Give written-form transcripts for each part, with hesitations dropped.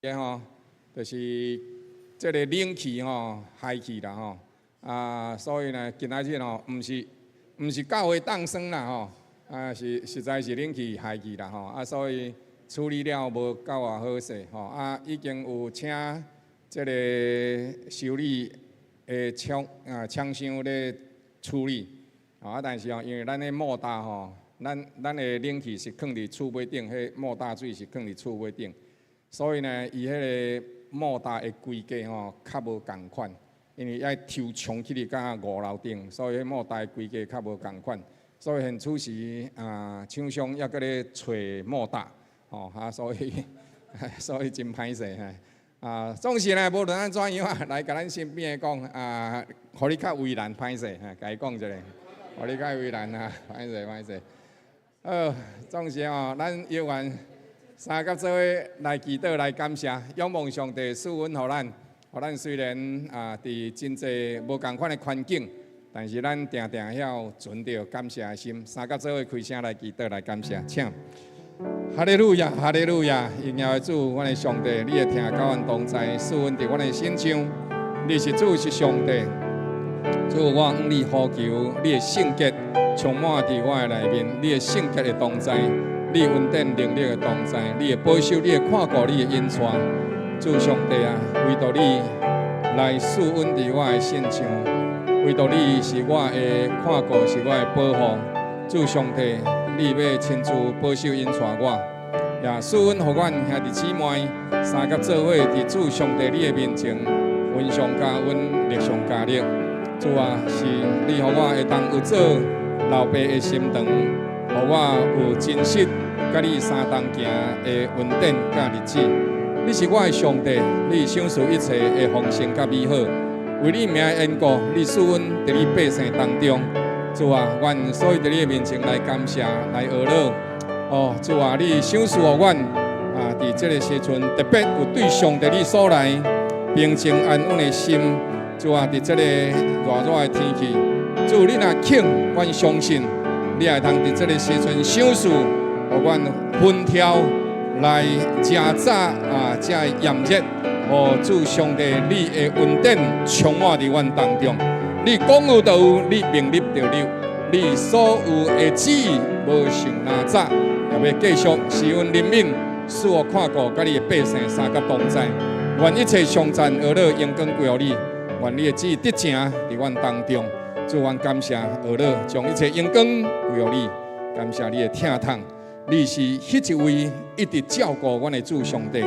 吼，就是這个冷氣吼害去啦吼，啊，所以呢，今仔日吼，毋是教會凍霜啦吼，啊是實在是冷氣害去啦吼，啊，所以處理了無夠偌好勢吼，啊，已經有請這个修理的廠啊廠商咧處理，啊，但是吼，因為咱的莫達吼，咱的冷氣是囥佇厝尾頂，彼莫達水是囥佇厝尾頂。所以呢，伊彼个莫達的規格吼，較無仝款，因為愛抽衝起去到五樓頂，所以彼莫達的規格較無仝款。所以現此時啊，廠商猶閣咧揣莫達，吼啊，所以真歹勢吼。啊，總是呢，無論按怎樣啊，來共咱身邊的講啊，予你較為難歹勢，共伊講一下，予你較為難啊，歹勢歹勢。好，總是吼，咱猶原三佮做伙來祈禱來感謝，仰望上帝賜恩予咱，予咱雖然啊佇真濟無仝款的環境，但是咱定定曉存著感謝的心，三佮做伙開聲來祈禱來感謝，請。哈利路亞，哈利路亞，榮耀的主，阮的上帝，你的疼佮阮同在，賜恩佇阮的身上，你是主是上帝，主，我向你呼求，你的聖潔充滿佇我的內面，你的聖潔的同在。你恩典能力的同在，你的保守，你的看顧，你的引帶，主上帝啊，唯獨你來賜恩佇我的身上，唯獨你是我的看顧，是我的保護。主上帝，你欲親自保守引帶我，也賜恩予阮兄弟姊妹三佮做伙佇主上帝你的面前，恩上加恩，力上加力。主啊，是你予我會當有做老爸的心腸。予我有真實佮你相同行的恩典佮日子。你是我的上帝，你賞賜一切的豐盛佮美好。為你名的緣故，你賜恩佇你百姓當中。主啊，阮所以佇你的面前來感謝，來阿樂。哦，主啊，你賞賜予阮啊，佇這个時陣特別有對上帝你所來平靜安穩的心。主啊，佇這个熱熱的天氣，主你若肯，阮相信。你會通佇這个時陣賞賜，予阮分挑來誠早啊，這个炎熱，予主上帝你的恩典充滿佇阮當中。你講有就有，你命立就立，你所有的旨意無像哪早，也欲繼續施恩憐憫，賜福看顧，佮你的百姓三佮同在。願一切頌讚阿樂榮光歸予你，願你的旨意得成佇阮當中。主，阮感謝阿樂，將一切榮光歸予你，感謝你的疼痛。你是彼一位一直照顧阮的主上帝，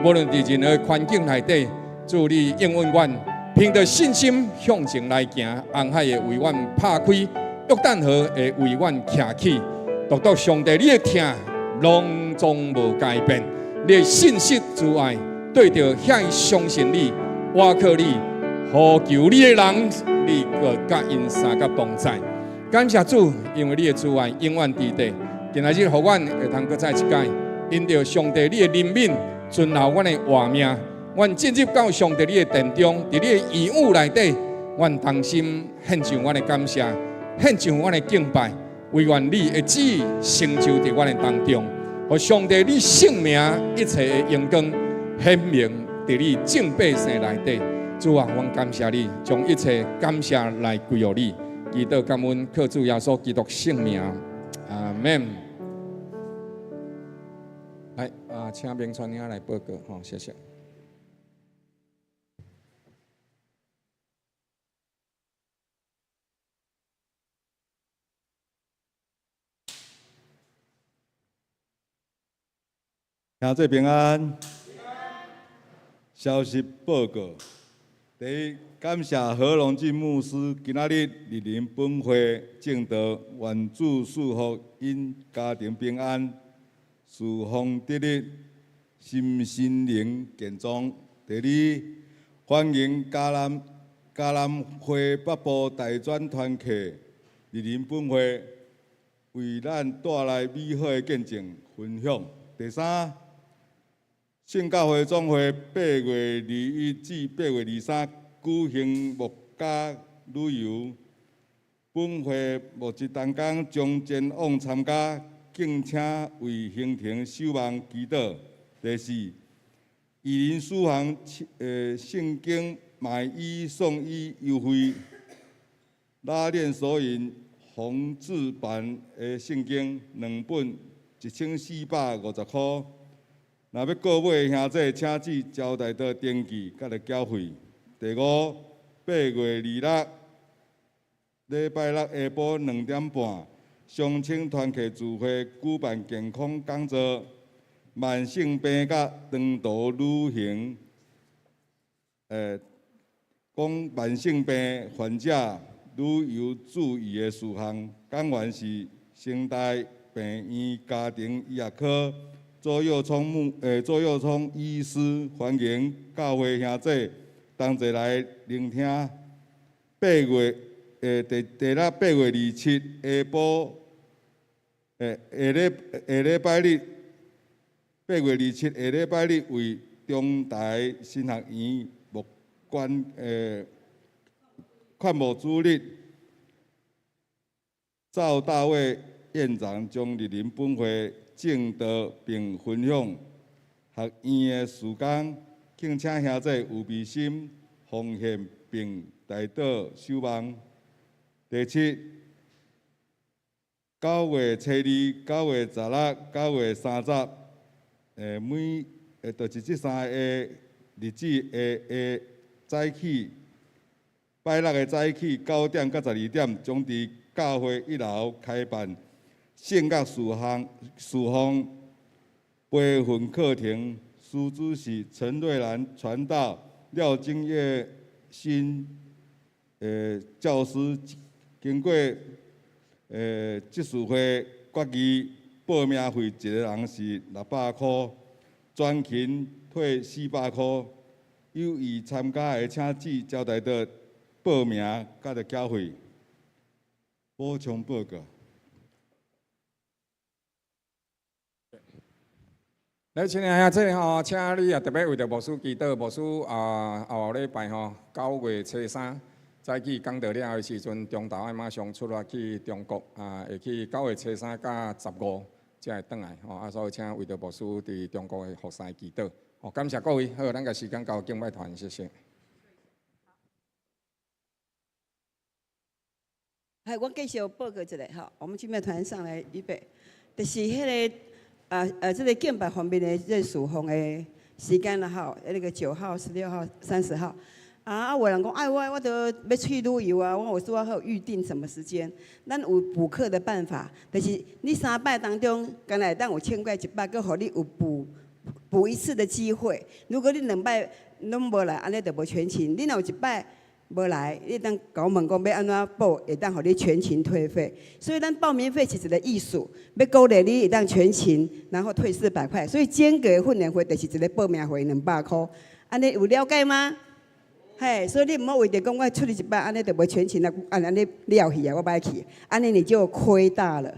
無論佇任何環境內底，主你應允阮，憑著信心向前來行，紅海會為阮拍開，約旦河會為阮徛起。獨獨上帝，你的疼攏總無改變，你的信實慈愛對著遐相信你、倚靠你、呼求你的人，你閣佮𪜶相佮同在。感謝主，因為你的慈愛永遠佇底。今仔日予阮會通閣再一擺，因著上帝你的憐憫，存留阮的活命，阮進入到上帝你的殿中，佇你的院宇內底，阮同心獻上阮的感謝，獻上阮的敬拜，惟願你的旨意成就佇阮的當中，予上帝你聖名一切的榮光顯明佇你眾百姓內底。主啊，阮感謝你，將一切感謝來歸予你。祈禱感恩，靠主耶穌基督聖名，阿門。來啊，請明傳兄來報告，吼，謝謝。兄弟平安。消息報告：第一，感謝何榮進牧師今仔日蒞臨本會證道，願主賜福𪜶家庭平安，事奉得力，身心靈健壯。第二，歡迎迦南會北部大專團契蒞臨本會，為咱帶來美好的見證分享。第三，聖教會總會8月21至8月23舉行牧家旅遊，本會牧職同工將前往參加，敬請為行程守望祈禱。第四，以琳書房聖經買一送一優惠，拉鏈索引紅字版的聖經兩本，1450塊。若欲購買的兄弟，請至招待所登記，佮著繳費。第五，8月26，禮拜六下晡2點半，雙清團契聚會舉辦健康講座，慢性病佮長途旅行，講慢性病患者旅遊注意的事項。講員是成大病院家庭醫學科周佑聰牧，周佑聰醫師，歡迎教會兄弟同齊來聆聽。八月，第六8月27下晡，下禮拜日，八月二七下禮拜日為中台神學院牧管勸牧主日，趙大衛院長將蒞臨本會證道並分享學院的事工，敬請兄弟有愛心奉獻並代禱守望。第七，9月初2、9月16、9月30，每就是這三個日子的早起，拜六的早起9點到12點，將佇教會一樓開辦聖樂事奉培訓課程，師資是陳瑞蘭傳道、廖金月新教師。經過執事會決議，報名費一个人是600塊，全勤退400塊。有意參加的，請至招待所報名，佮著繳費。補充報告。來，親愛兄弟吼，請你也特別為著牧師祈禱。牧師啊，後後禮拜吼，9月初3早起講道了的時陣，中晝愛馬上出發去中國啊，會去9月初3到15才會轉來吼。啊，所以請為著牧師佇中國的服侍祈禱。好，感謝各位。好，咱共時間交敬拜團，謝謝。係，我繼續報告一下吼，我們敬拜團上來預備，就是彼個。這个敬拜方面的這个事奉的時間啦吼，那個9號、16號、30號。啊，有的人講，哎，我都欲去旅遊啊，我有拄好預定什麼時間？咱有補課的辦法，就是你三擺當中，敢若會當有超過一擺，閣予你有補一次的機會。如果你兩擺攏無來，按呢就無全勤。你若有一擺無來，你當共我問講欲按怎報，會當予你全勤退費。所以咱報名費是一个意思，欲鼓勵你會當全勤，然後退400塊。所以間隔訓練費就是一个報名費200塊。按呢有了解嗎？嘿，所以你毋好為著講我出去一擺，按呢就無全勤啊，按呢了去啊，我欲去，按呢你就虧大了。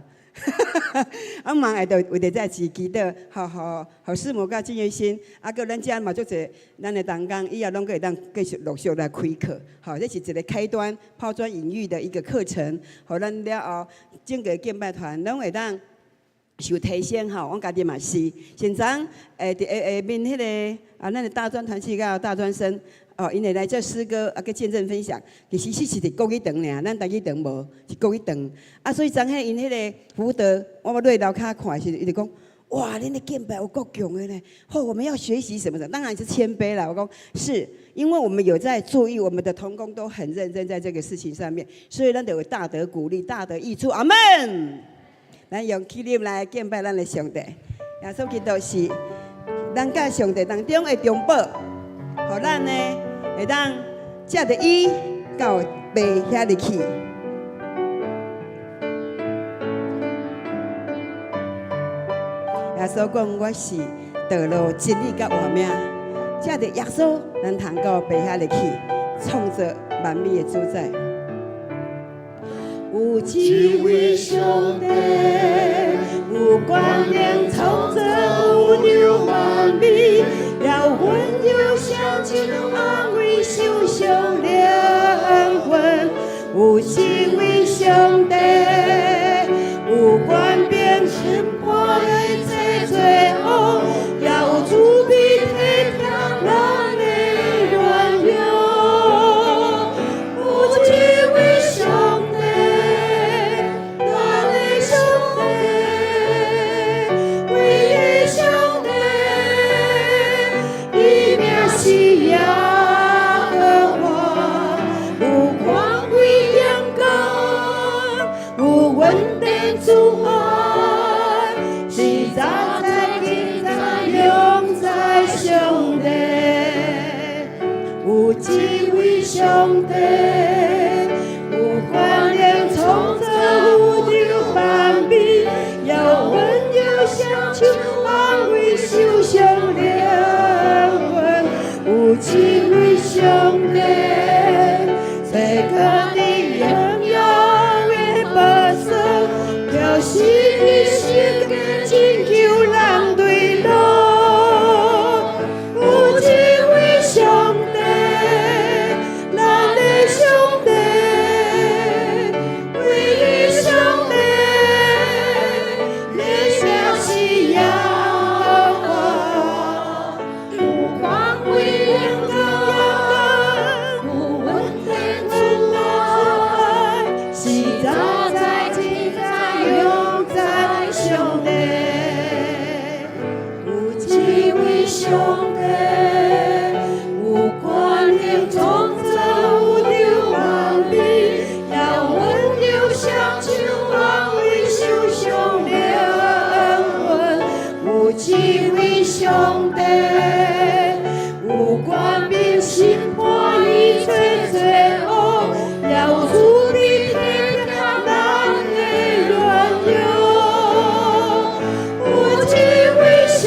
啊，嘛會著為著這錢祈禱，予予師母佮金月心，啊，閣咱遮嘛足濟咱的同工，以後攏閣會當繼續陸續來開課，吼，這是一个開端拋磚引玉的一個課程，予咱了後整個敬拜團攏會當受提升吼，阮家己嘛是。現在佇下下面彼个啊，咱的大專團契佮大專生。哦，𪜶會來做詩歌啊，佮見證分享。其實是佇國語堂爾，咱台語堂無，是國語堂。啊，所以昨昏𪜶彼个福德，我落樓跤看的時陣，伊就講：哇，恁的敬拜有夠強的呢！吼，我們要學習什麼的？當然是謙卑啦。我講是因為我們有在注意，我們的同工都很認真在這個事情上面，所以咱就會大得鼓勵，大得益處。阿門。咱用起立來敬拜咱的上帝，耶穌基督是咱佮上帝當中的中保，予咱呢會當藉著伊到爸遐裡去。耶穌講：我是道路、真理、佮活命。藉著耶穌，咱通到爸遐裡去，創造萬美的主宰。有一位上帝，有權能創造宇宙萬美，也有溫柔相親，安慰受傷靈魂。有一位上帝，有權柄審判一切罪惡，也有慈悲體貼。有一位上帝，有權能創造宇宙萬物，有溫柔雙手安慰受傷靈魂。有一位上帝，坐高佇榮耀的寶座，表示伊十架拯救人類路。有一位上帝，咱的上帝，唯一上帝，伊名是耶和華，有權威榮耀，有恩典慈愛，是早在、今在、永在上帝。有一位上帝，有權能創造宇宙萬物，也溫柔雙手安慰受傷靈魂。有一位上帝，有權柄審判一切罪惡，也有慈悲體貼咱的軟弱。有一位上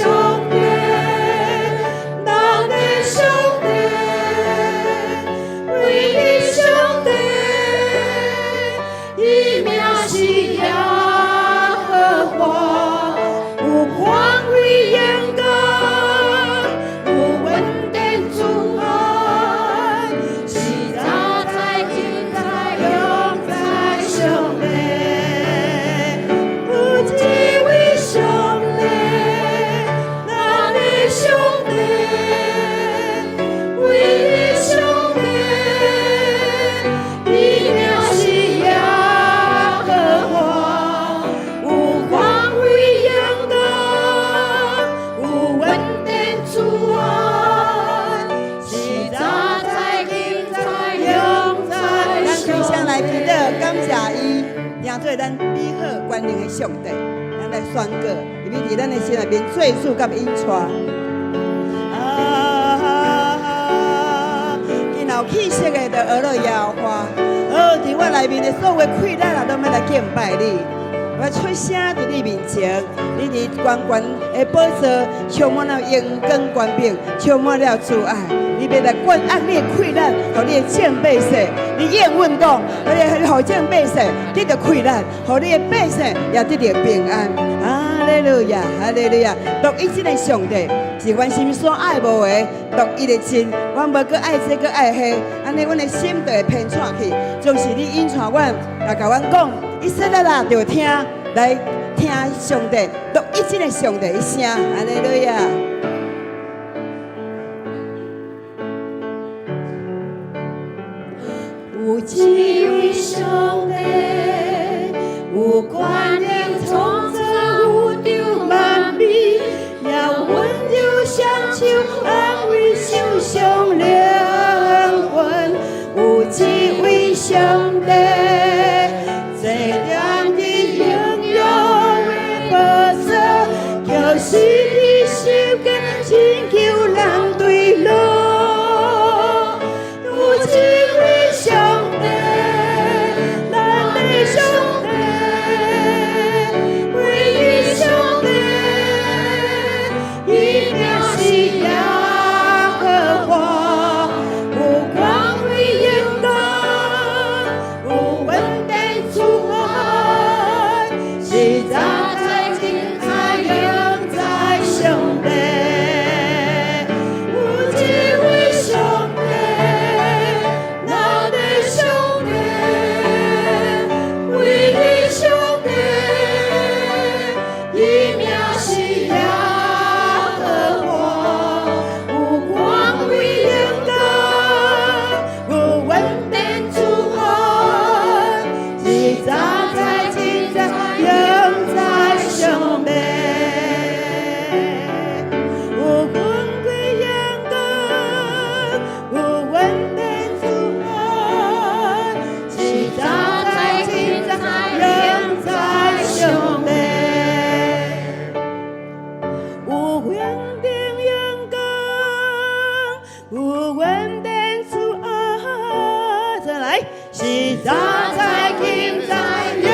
帝，咱的上帝，唯一上帝，伊名是耶和華，有權威榮耀，有恩典慈愛，是早在、今在、永在上帝。有一位上帝，咱的上帝，唯一上帝，伊名是耶和華，有權威榮耀，有恩典慈愛，是早在、今在、永在。咱開聲來祈禱，感謝伊，成做咱美好權能的上帝，咱來宣告，伊欲佇咱的心內面做主佮引帶。啊，今有氣息的就學了耶和華，哦，佇我內面的所有氣力啊，攏欲來敬拜你。我出聲佇你面前，你佇懸懸的寶座，充滿了榮光權柄，充滿了慈愛。你欲來管壓你的氣力，予你的眾百姓。你應允講，你予眾百姓得著氣力，予你的百姓也得著平安。哈利路亞，哈利路亞！獨一真的上帝是阮心所愛慕的，獨一的真。阮無閣愛這閣愛彼，按呢阮的心就會偏跍去。總是你引帶阮，來共阮講，以色列啊，著聽，來聽上帝，獨一真的上帝的聲。哈利路亞。有一位上帝，有權能創造宇宙萬物，也有溫柔雙手安慰受傷靈魂。有一位上帝，坐踮佇榮耀的寶座，就是伊十架拯救人類路。有一位上帝，咱是早在今在永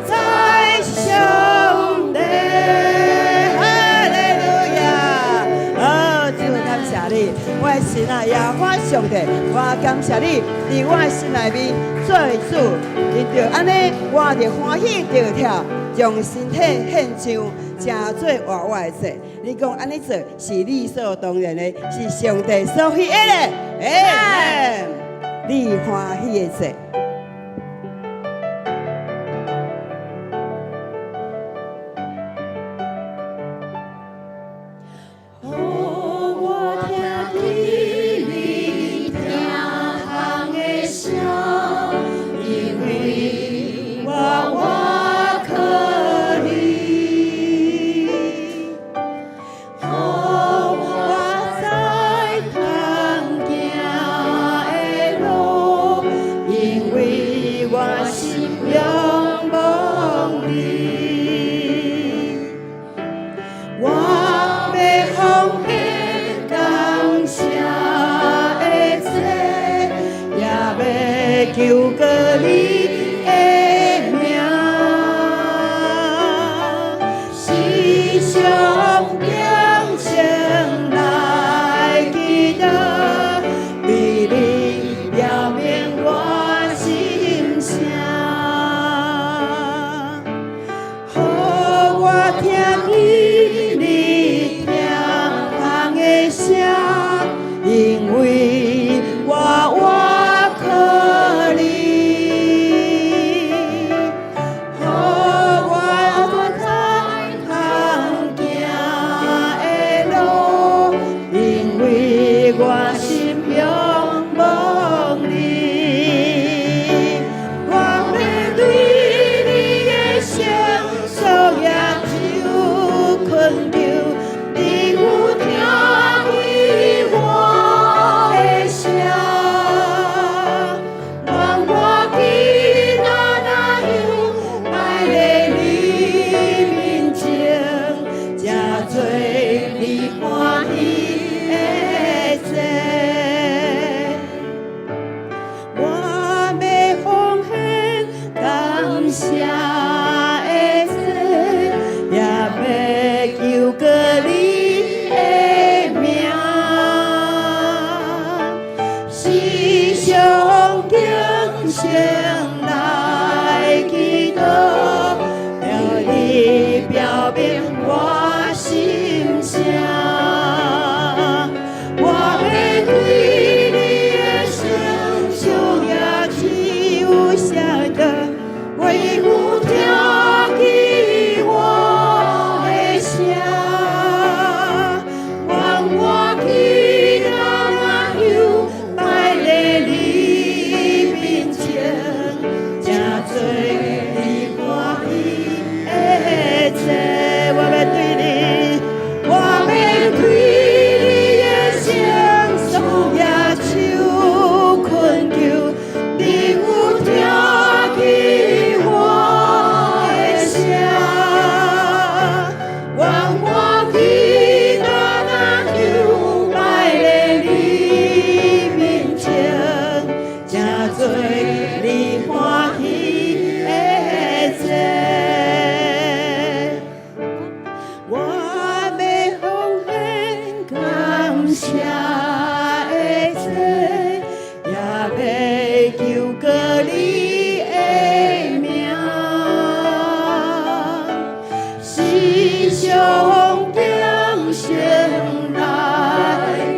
在上帝。哈利路亞！哦，主感謝你，我的神啊，耶和華上帝，我感謝你，佇我的心內面做主，因著按呢，我就歡喜著跳，將身體獻上，成做活活的祭。你講按呢做是理所當然的，是上帝所喜悅的。哎，你歡喜的祭。予我聽見你疼痛的聲，因為我倚靠你。予我知通行的路，因為我心仰望你。我欲奉獻感謝的祭，也欲求告你的名，時常敬虔來祈禱，對你表明我心聲。予我聽見你疼痛的聲，因為我倚靠你。予我知通行的路，因為我心仰望你。我欲對你的聖所舉手懇求，你有聽見我的聲。願我今仔若香擺佇你面前，成做你歡喜的祭。我欲奉獻感謝的祭，也欲求告你的名，時常敬虔來祈禱，向你表明我心聲。我欲對你的聖所舉手相禱，唯有聽見我的聲。願我今仔若香擺佇你面前，成做你歡喜的祭。我欲對你，我欲對你的聖所舉手懇求，你有聽見我的聲。願我今仔若香擺佇你面前，成做你歡喜的祭。我欲奉獻感謝的祭，也欲求告你的名，時常敬虔來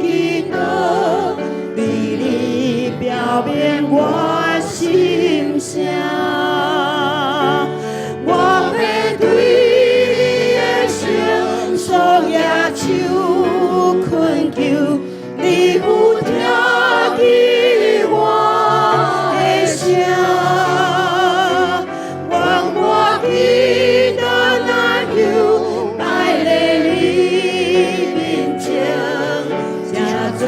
祈禱，對你表明我心聲。我欲對你的聖所舉手懇求，你有聽見我的聲。願我今仔若香擺佇你面前，成做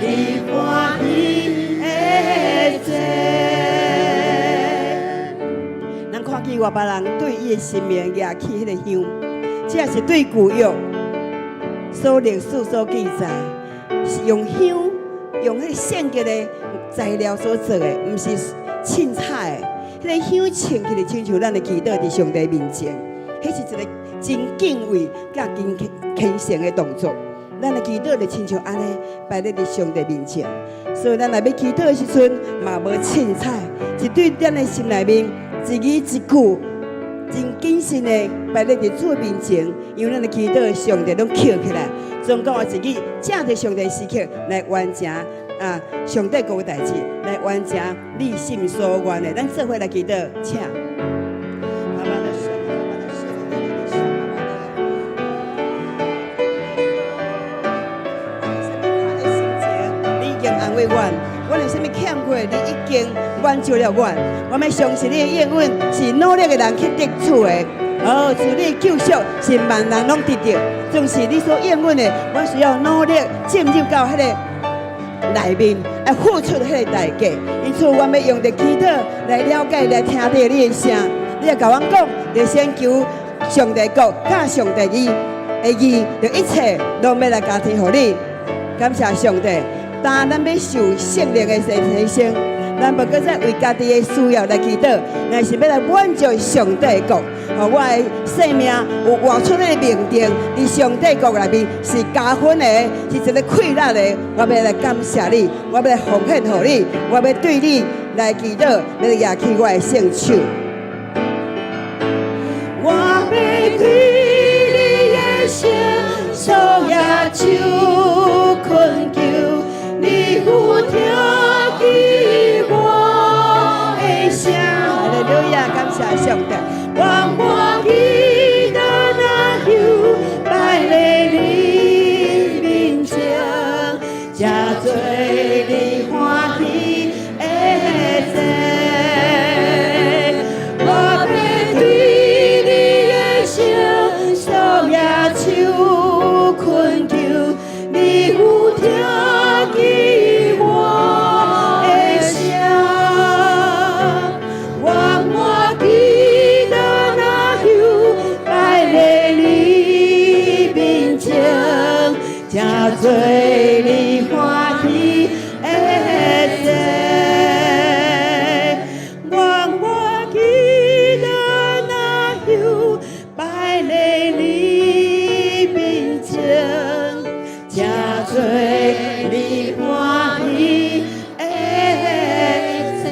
你歡喜的祭。咱看見外邦人對伊的神明舉起彼個香，這是對舊約所歷史所記載，是用香用彼個聖潔的材料所做的，毋是凊彩的，彼个香衝起來，親像咱的祈禱佇上帝面前，彼是一个真敬畏佮真虔誠的動作。咱的祈禱就親像按呢擺咧佇上帝面前，所以咱若欲祈禱的時陣，嘛無凊彩，是對咱的心內面一字一句真謹慎的擺咧佇主的面前，因為咱的祈禱上帝攏抾起來，總共有一日正佇上帝時刻來完成啊上帝國的代誌，來完成你心所願的。咱做伙來祈禱，請。阿爸的神，阿爸的神，我有啥物款的心情，你已經安慰我；我有啥物欠缺，你已經挽救了我。我欲相信你的應允是努力的人去得取的。哦，主你的救贖是萬人攏得著，總是你所應允的，我需要努力進入到彼個內面，愛付出彼個代價。因此，我欲用著祈禱來了解、來聽著你的聲。你會共阮講，就先求上帝國，佮上帝義的義，就一切攏欲來加添予你。感謝上帝，當咱欲受聖靈的提升，咱無閣再為家己的需要來祈禱，乃是欲來滿足上帝的國。予我的生命有活出彼个命定，佇上帝國內面是加分的，是一个快樂的。我欲來感謝你，我欲來奉獻予你，我欲對你來祈禱，欲來舉起我的聖手。我欲對你的聖所舉手懇求，你有聽見我的聲。哈利路亞，感謝上帝。願我祈禱若有擺咧你面前，才做你歡喜的祭。我欲對你的聖所舉手懇求，你有聽見我的聲。願我祈禱若有擺咧你面前，才做你歡喜的祭。願我祈禱若有擺咧你面前，才做你歡喜的祭。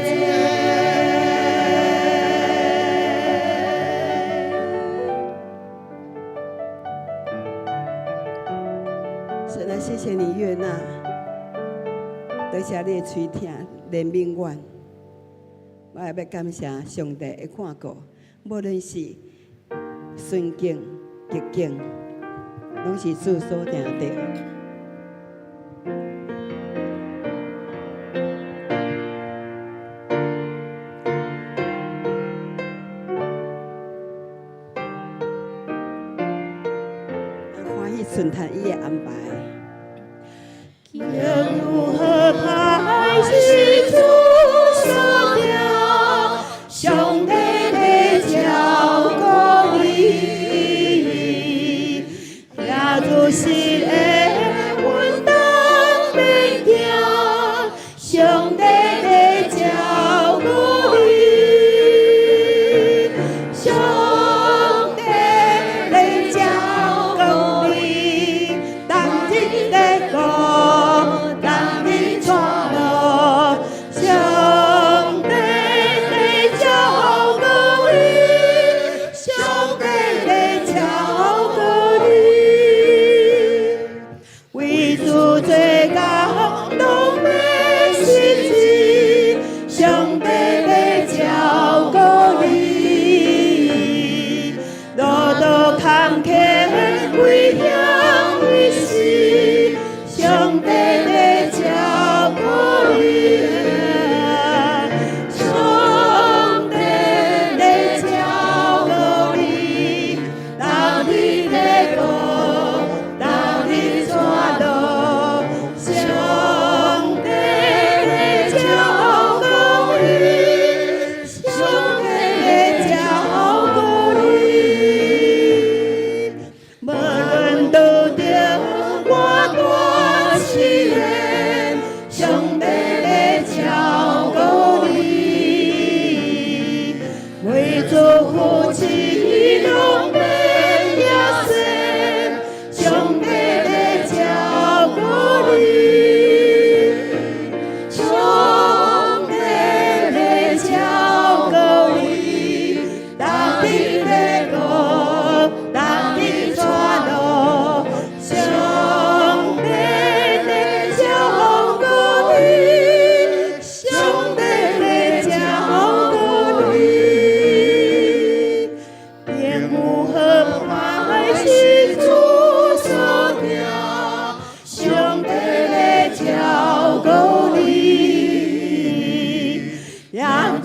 神啊，謝謝你悅納，多謝你的垂聽憐憫阮。我也欲感謝上帝的看顧，無論是順境逆境，攏是主所定的。歡喜順從伊的安排。耶和華是主所定，上帝的照顧你，耶主是的阮當免驚，上帝的照顧你，上帝的照顧你，當日的顧，當日帶路，上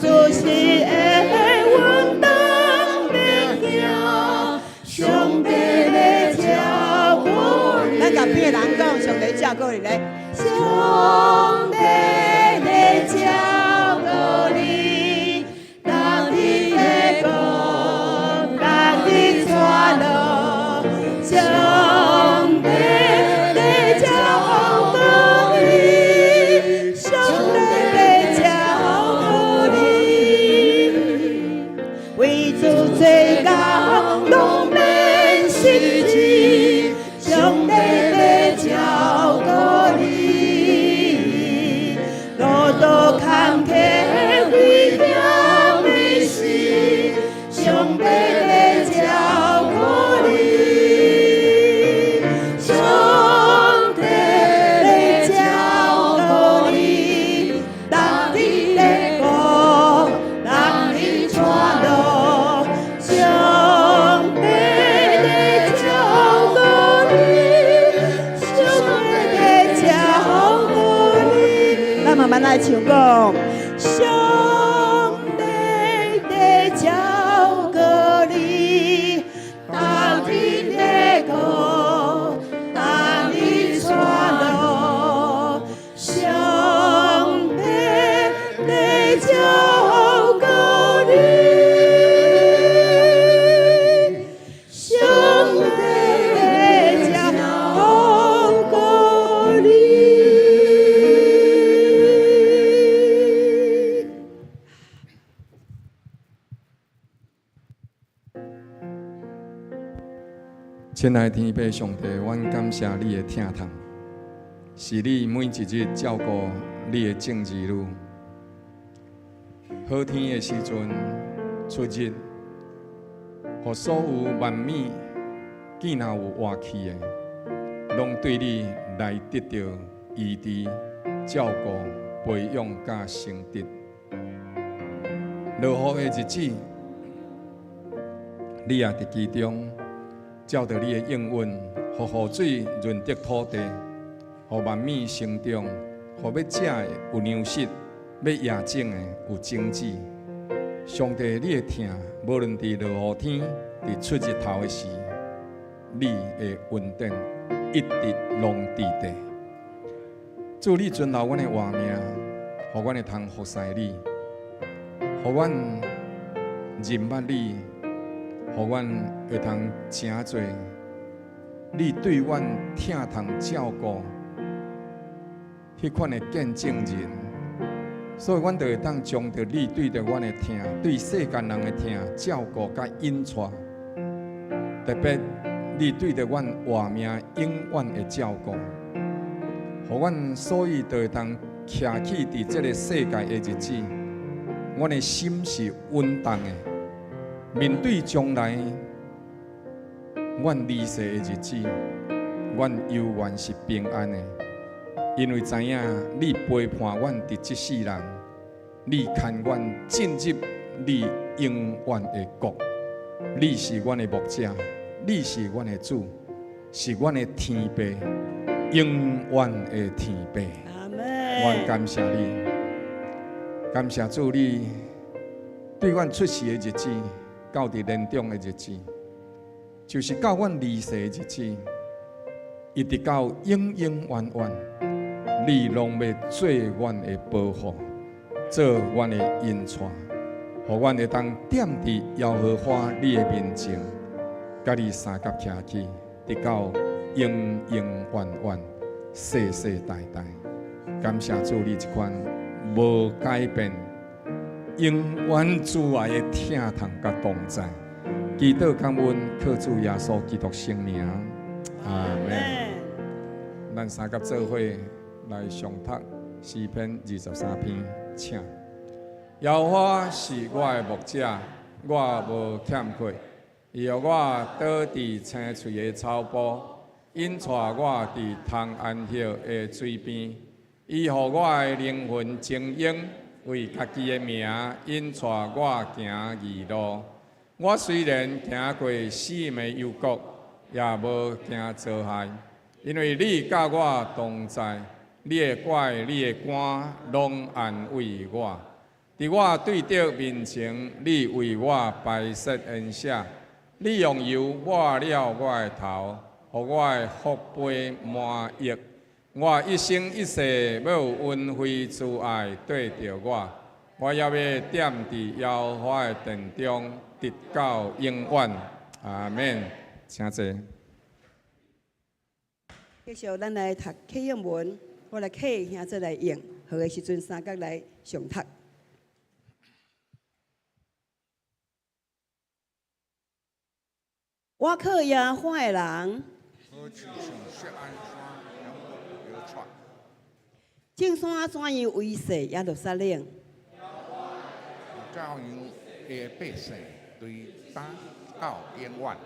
主是會阮當免驚，上帝咧照顧你。咱共邊个人講，上帝照顧你咧。上帝咧照顧你，當你咧講，當你帶路，上帝咧照顧你，上帝咧照顧你，為主做工攏免失志，上帝咧照顧你，路途坎坷危險的時，上帝咧照顧你，上帝咧照顧你，當你咧講，當你帶路，上帝咧照顧你，上帝咧照顧你。咱慢慢來唱講，上帝咧照顧你，當你咧講，當你帶路，上帝咧照顧你，上帝咧照顧你。親愛的天父上帝，阮感謝你的疼痛，是你每一日照顧你的眾兒女。好天的時陣出入，予所有萬物見若有活氣的，攏對你來得著醫治、照顧、培養佮成長。落雨的日子，你也佇其中。照著你的應允，予雨水潤澤土地，予萬物生長，予欲食的有糧食，欲野種的有種子。上帝，你的疼，無論佇落雨天，佇出日頭的時，你的恩典一直攏佇佇。主，你存留阮的活命，予阮會通服侍你，予阮認捌你。予阮會通成做你對阮疼痛照顧彼款的見證人，所以阮就會當將著你對著阮的疼，對世間人的疼照顧佮引帶，特別你對著阮活命永遠的照顧，予阮所以就會當徛起佇這個世界的日子，阮的心是穩當的。面對將來，阮離世的日子，阮猶原是平安的，因為知影你陪伴阮佇這世人，你牽阮進入你永遠的國。你是阮的牧者，你是阮的主，是阮的天父，永遠的天父。阿門。阮感謝你，感謝主你對阮出世的日子，到佇年長的日子，就是到阮離世的日子，一直到永永遠遠，你攏欲做阮的保護，做阮的引帶，予阮會當踮佇耶和華你的面前，佮你相佮徛起，直到永永遠遠，世世代代。感謝主你這款無改變、永遠主愛的疼痛佮同在，祈禱感恩，靠主耶穌基督聖名，阿門。咱三佮做伙來誦讀詩篇23篇，請。耶和華是我的牧者，我無欠缺。伊予我倒佇青翠的草埔，引帶我佇通安歇的水邊。伊予我的靈魂晶瑩，為家己的名引帶我行義路。我雖然行過死蔭的幽谷，也無驚遭害，因為你佮我同在，你的拐、你的竿攏安慰我。佇我對著面前，你為我擺設筵席，你用油抹了我的頭，予我的福杯滿溢。我一生一世欲有恩惠慈愛綴著我，我猶欲踮佇耶和華的殿中，直到永遠。阿們，請坐。繼續，咱來讀啟應文，我來啟兄姊來應，好的時陣三角來誦讀。我靠耶和華的人，好親像錫安山永無搖掣。眾山怎樣圍勢耶路撒冷？照樣伊的百姓對今到永遠。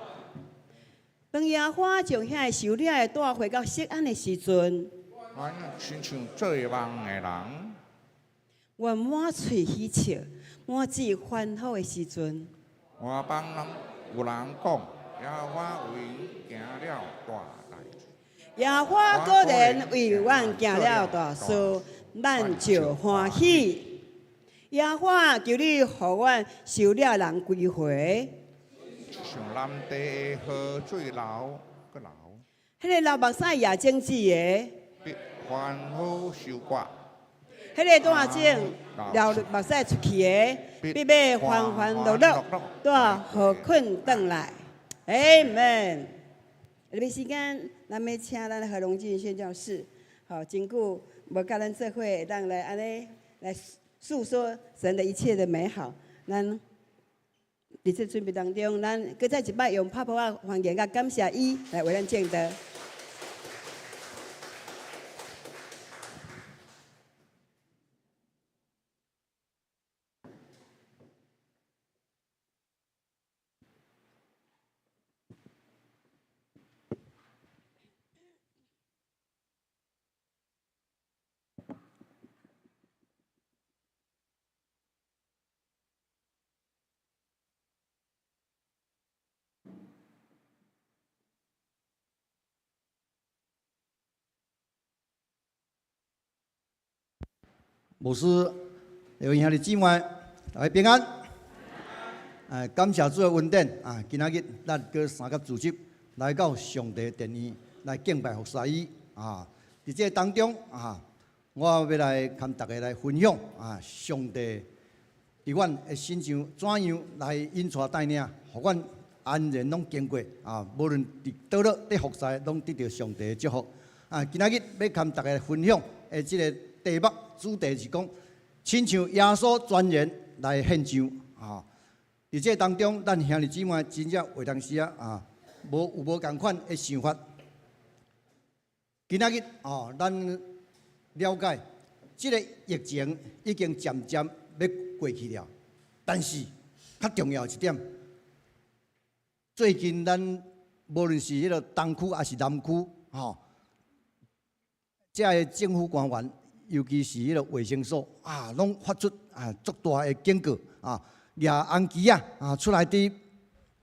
當耶和華將遐个受掠的帶回到錫安的時陣，阮親像做夢的人，阮滿喙喜笑，滿舌歡呼的時陣，外邦人有人講，耶和華為𪜶行了大代誌。耶和華果然為阮行了大事，咱就歡喜。耶和華求你予阮受掠人歸回。像南地的河水流閣流，彼个流目屎也種子的，必歡呼收割。彼个帶種流目屎出去的，必欲歡歡樂樂帶禾捆轉來。阿門。下面時間，咱欲請咱何榮進宣教士，好，真久無佮咱做伙，會當來按呢來訴說神的一切的美好。咱佇這準備當中，咱閣再一擺用拍噗仔歡迎佮感謝伊來為咱證道。牧師、各位兄弟姊妹，大家平安。感謝主的恩典啊！今仔日咱閣三甲組織來到上帝殿院來敬拜服侍伊啊！佇這个當中啊，我欲來共大家來分享啊，上帝佇阮的身上怎樣來引帶帶領，予阮安然攏經過啊！無論佇佗落佇服侍，攏得著上帝的祝福啊！今仔日欲共大家分享的這个題目主題是講，親像耶穌全然來獻上啊！佇這當中，咱兄弟姊妹真正有當時啊，無有無仝款的想法。今仔日哦，咱了解這个疫情已經漸漸欲過去了，但是較重要一點，最近咱無論是彼个東區抑是南區，吼，遮个政府官員，尤其是彼个衛生所啊，攏發出啊足大的警告啊，舉紅旗仔啊出來佇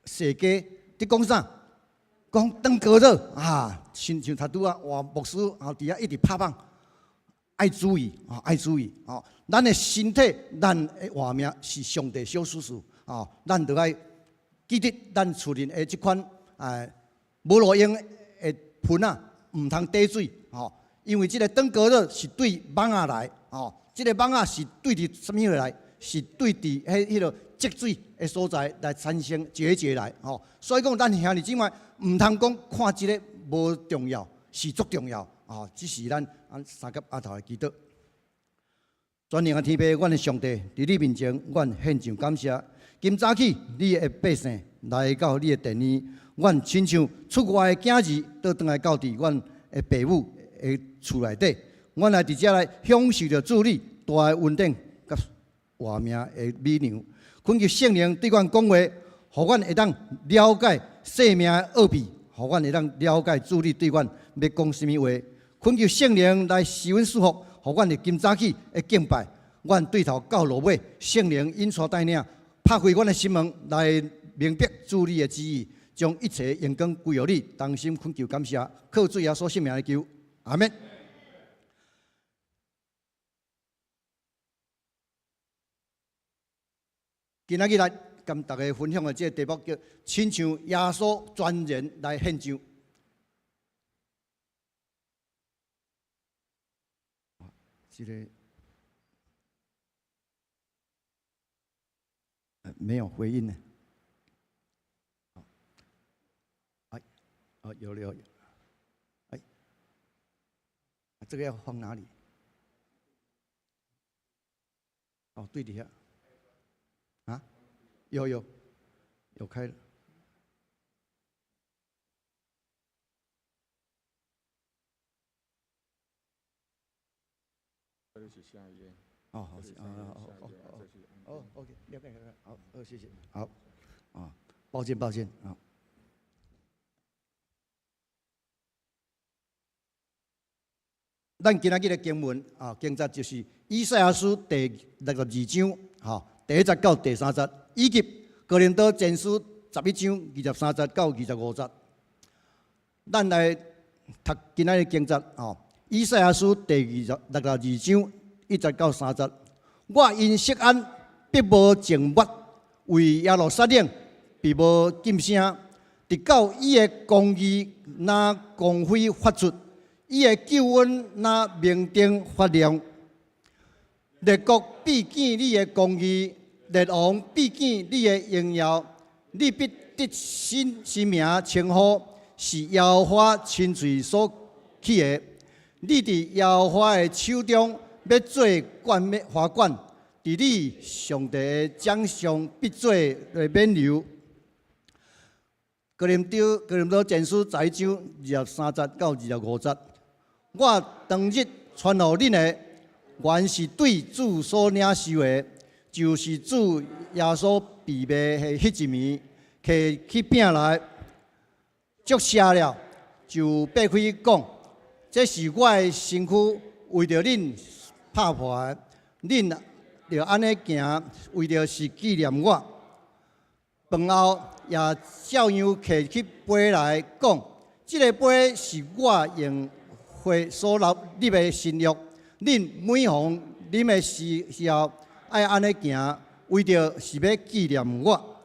踅街佇講啥？講登革熱啊，親像頭拄仔換牧師啊，佇遐一直拍板，愛注意啊，愛注意啊！咱的身體，咱的活命是上帝所賜賜啊，咱著愛記得咱厝內的這款啊無路用的盆仔，毋通滴水吼。因為這个登革熱是對蚊仔來，吼，這个蚊仔是對佇啥物來？是對佇彼彼个積水的所在來產生結節來，吼。所以講，咱兄弟姊妹毋通講看這个無重要，是足重要，吼。這是咱三甲阿頭的祈禱。全能的天父，阮的上帝，佇你面前，阮獻上感謝。今早起，你的百姓來到你的殿院，阮親像出外的囝兒，倒轉來到佇阮的爸母的厝內底，阮來佇遮來享受著主你大的恩典佮活命的美糧。懇求聖靈對阮講話，予阮會當了解生命的奧秘，予阮會當了解主你對阮欲講啥物話。懇求聖靈來賜阮祝福，予阮佇今早起的敬拜，阮對頭到落尾，聖靈引帶帶領，拍開阮的心門來明白主你的旨意，將一切榮光歸予你，同心懇求感謝，靠主耶穌聖名來求。阿們。今仔日來佮大家分享的這個題目叫“親像耶穌全然來獻上”。這個沒有回應呢。哎，哦，有了有，哎，這個要放哪裡？哦，對底下，啊，有有有開了。哦，好，哦哦哦哦哦，OK，了解了解，好，好，謝謝，好，啊，抱歉抱歉，啊。咱今仔日的經文啊，經節就是以賽亞書第六十二章，吼，第一節到第三節，以及哥林多前書十一章二十三節到二十五節。咱來讀今仔日經節，吼，以賽亞書第二十六十二章一節到三節。我因錫安必無靜默，為耶路撒冷必無噤聲，直到伊的公義若光輝發出。伊的救恩若明燈發亮，列國必見你的公義，列王必見你的榮耀。你必得新新名稱呼，是耶和華親喙所起的。你佇耶和華的手中欲做冠冕華冠，佇你上帝的掌上必做冕旒。哥林多哥林多前書十一章二十三節到二十五節。我當日傳予恁的，原是對主所領受的，就是主耶穌被賣的彼一暝，提起餅來，祝謝了，就擘開講：這是我的身軀，為著恁拍破的，恁著按呢行，為著是紀念我。飯後也照樣提起杯來講：這个杯是我用血所立的新約，恁每逢啉的時時候，愛按呢行，為著是欲紀念我。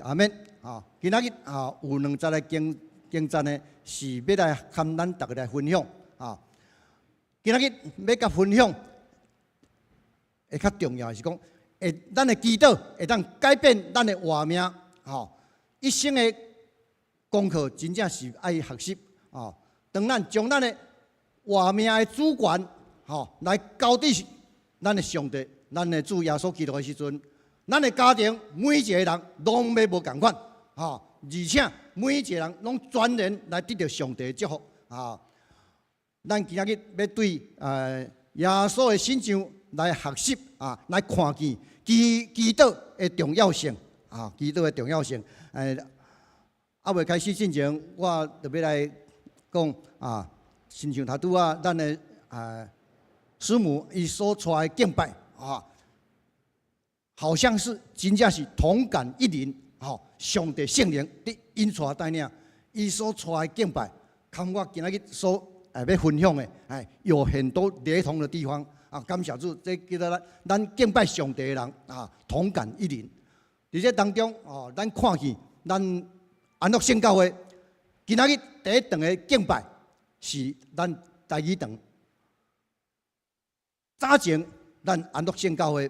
阿們。啊，今仔日啊有兩節的經經節呢，是欲來和咱逐家來分享。啊，今仔日欲佮分享，會較重要的是講，會咱的祈禱會當改變咱的活命。吼，一生的功課真正是愛學習。哦，當咱將咱的活命的主權，吼，來交佇咱的上帝、咱的主耶穌基督的時陣，咱的家庭每一个人攏欲無仝款，吼，而且每一个人攏全然來得著上帝的祝福，啊！咱今仔日欲對耶穌的身上來學習啊，來看見祈祈禱的重要性，啊，祈禱的重要性。猶未開始進前，我就欲來講啊。親像頭拄仔，咱的啊師母伊所帶的敬拜啊，好像是真正是同感一靈，吼，上帝聖靈佇引帶帶領，伊所帶的敬拜，佮我今仔日所欲分享的，哎，有很多雷同的地方啊。感謝主，這叫做咱咱敬拜上帝的人啊，同感一靈。佇這當中哦，咱看見咱安樂聖教會今仔日第一場的敬拜。是咱台語堂早前，咱安樂聖教會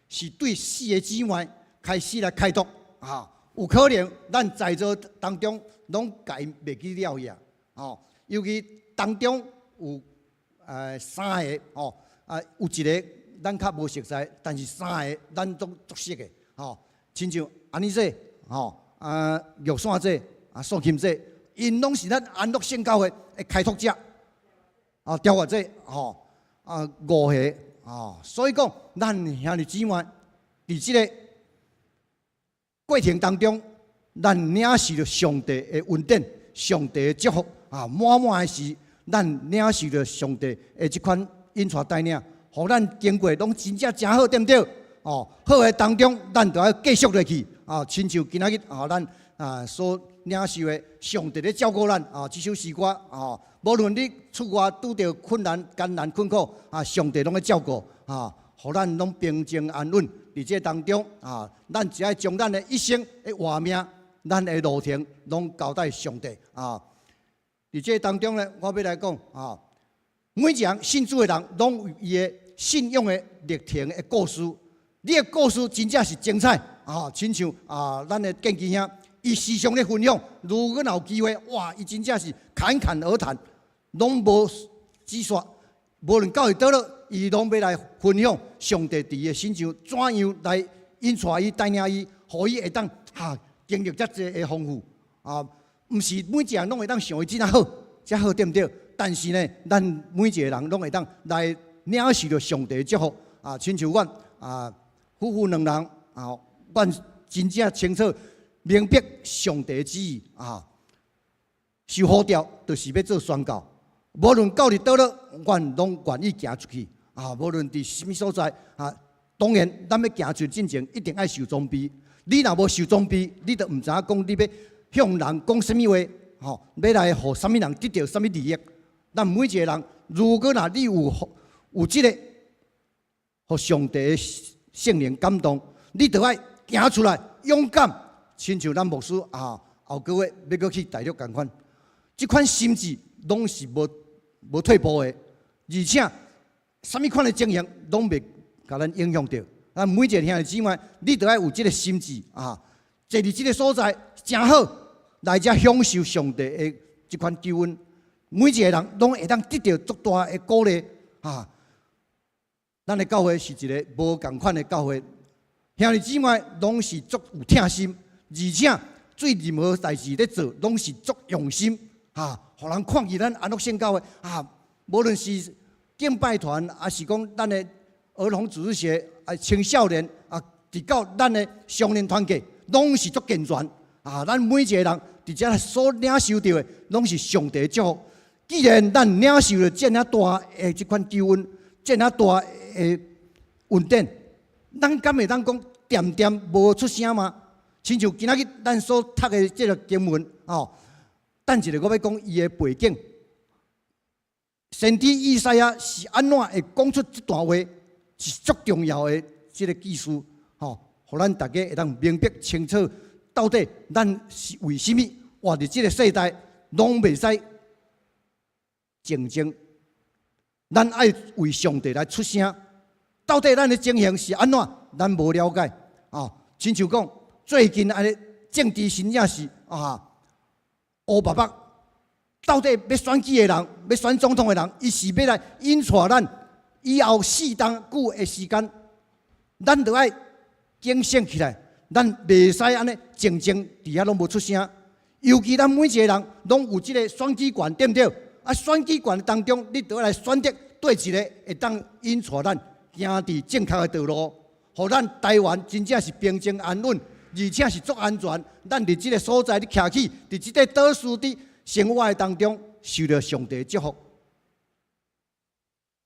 是對四个姊妹開始來開拓啊，有可能咱在座當中攏共𪜶袂記了去啊，吼，尤其當中有三个吼，啊有一个咱較無熟似，但是三个咱都足熟的吼，親像安妮姐吼，啊玉山姐啊素琴姐。𪜶攏是咱安樂聖教會的開拓者，啊，調和者，吼，啊，五個，啊，所以講，咱兄弟姊妹佇這个過程當中，咱領受著上帝的恩典、上帝的祝福，啊，滿滿的是咱領受著上帝的這款引帶帶領，予咱經過攏真正誠好，對毋對？哦，好的當中，咱就愛繼續落去，啊，親像今仔日啊，咱啊所領受的上帝咧照顧咱啊，這首詩歌啊，無論你出外拄著困難、艱難困苦啊，上帝攏咧照顧啊，予咱攏平靜安穩，佇這當中啊，咱只愛將咱的一生的活命，咱的路程，攏交代上帝啊。佇這當中呢，我欲來講啊，每一個信主的人，攏有伊的信仰的歷程的故事。你的故事真正是精彩啊！親像啊，咱的建基兄，伊時常咧分享。如果若有機會，哇！伊真正是侃侃而談，攏無止煞。無論到佇佗落，伊攏欲來分享上帝佇伊的身上怎樣來引帶伊、帶領伊，予伊會當哈經歷遮濟的豐富啊！毋是每一個人攏會當像伊這麼好，遮好對毋對？但是呢，咱每一個人攏會當來領受著上帝的祝福啊！親像阮啊，夫婦兩人啊，阮真正清楚明白上帝的旨意啊，受呼召就是欲做宣教，無論到佇佗落，阮攏願意行出去啊！無論佇啥物所在啊，當然咱欲行出去進前，一定愛受裝備。你若無受裝備，你就毋知影講你欲向人講啥物話，吼，欲來予啥物人得著啥物利益。咱每一個人，如果若你有這個，予上帝的聖靈感動，你就愛行出來，勇敢，親像咱牧師啊，後個月欲閣去大陸仝款，這款心志攏是無退步的，而且啥物款的情形攏袂共咱影響著。咱每一個兄弟姊妹，你著愛有這個心志啊，坐佇這個所在誠好，來遮享受上帝的這款救恩。每一個人攏會當得著足大的鼓勵啊！咱的教會是一個無仝款的教會，兄弟姊妹攏是足有疼心，而且對任何代誌咧做，攏是足用心，哈，予人看見咱安樂聖教會啊，無論是敬拜團，抑是講咱的兒童主日學啊、青少年啊，直到咱的少年團契，攏是足健全啊！咱每一個人佇遮所領受著的，攏是上帝的祝福。既然咱領受著這爾大的這款救恩，這爾大的恩典，咱敢會當講恬恬無出聲嗎？親像今仔日咱所讀的這個經文，哦，等一下我欲講伊的背景。先知以賽亞是按怎會講出這段話，是足重要的這個記事，吼，予咱大家會當明白清楚，到底咱是為啥物活佇這個世代，攏袂使靜靜。咱愛為上帝來出聲，到底咱的情形是按怎？咱無了解啊。親像講，最近按呢政治真正是啊烏白白，到底欲選舉的人，欲選總統的人，伊是欲來引帶咱以後4冬久的時間，咱著愛警醒起來，咱袂使按呢靜靜佇遐攏無出聲。尤其咱每一個人攏有這個選舉權，對毋對？啊，選舉權當中，你著愛來選擇佗一个會當引帶咱行佇正確的道路，予咱台灣真正是平靜安穩，而且是足安全。咱佇這个所在，你徛起佇這個島嶼佇生活的當中，受著上帝的祝福。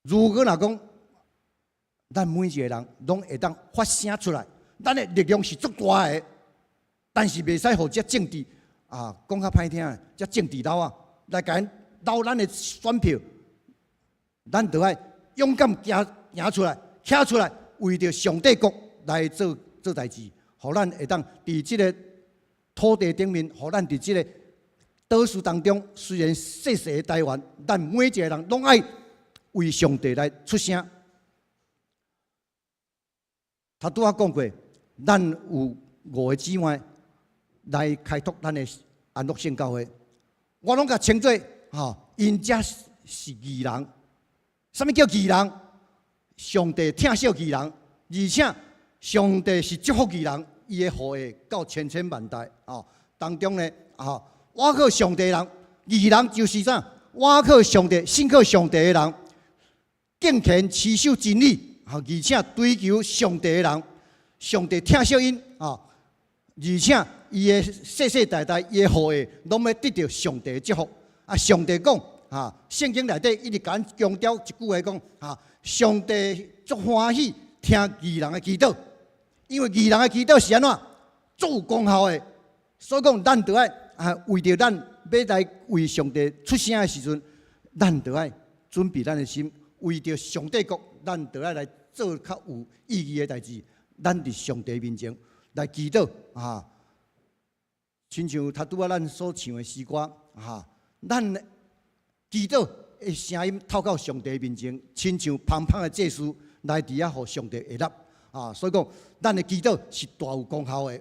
如果若講，咱每一個人攏會當發聲出來，咱的力量是足大的，但是袂使予這政治啊講較歹聽，這政治佬仔來共𪜶撈咱的選票，咱著愛勇敢行行出來，徛出來，為著上帝國來做做代誌，予咱會當佇這个土地頂面，予咱佇這个島嶼當中，雖然細細的台灣，咱每一個人攏愛為上帝來出聲。頭拄仔講過，咱有五个姊妹來開拓咱的安樂聖教會，我攏共稱做吼，𪜶遮是義人。啥物叫義人？上帝疼惜義人，而且上帝是祝福義人，伊的後裔到千千萬代哦。當中呢，啊，倚靠上帝的人，義人就是啥？倚靠上帝、信靠上帝的人，敬虔持守真理，啊，而且追求上帝的人，上帝疼惜𪜶啊，而且伊的世世代代，伊的後裔攏欲得著上帝的祝福。啊，上帝講啊，聖經內底一直共咱強調一句話講啊，上帝足歡喜聽義人的祈禱，因為義人的祈禱是按怎？足有功效的。所以講，咱著愛啊，為著咱欲來為上帝出聲的時陣，咱著愛準備咱的心，為著上帝國，咱著愛來做較有意義的代誌。咱佇上帝面前來祈禱啊，親像頭拄仔咱所唱的詩歌啊，咱祈禱的聲音透到上帝面前，親像香香的祭司來佇遐，予上帝會納啊。所以講，咱的祈禱是大有功效的。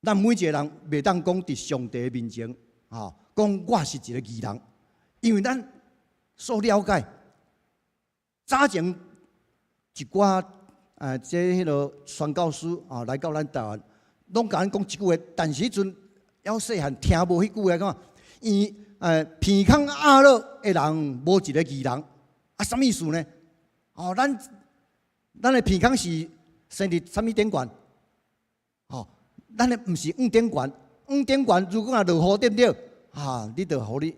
咱每一個人袂當講佇上帝面前啊，講我是一個義人，因為咱所了解早前一寡這彼个宣教師啊來到咱台灣，攏共咱講一句話，但是彼陣猶細漢聽無彼句話，講伊鼻孔壓落的人無一個義人，啊，啥物意思呢？哦，咱的鼻孔是生佇啥物頂懸？哦，咱的毋是五頂懸，五頂懸如果若落雨對毋對？啊，你就予你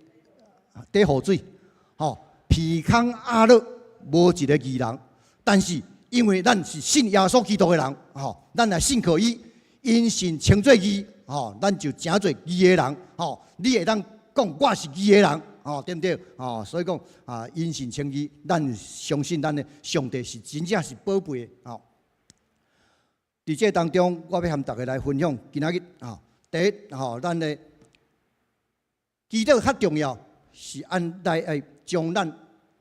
綴雨水，吼，鼻孔壓落無一個義人，但是因為咱是信耶穌基督的人，吼，咱來信靠伊，因信稱做義，吼，咱就成做義的人，吼，你會當講我是義的人，吼，對毋對？吼，所以講啊，因信稱義，咱相信咱的上帝是真正是寶貝的，吼。佇這當中，我欲和大家來分享今仔日啊，第一吼，咱的祈禱較重要，是按來愛將咱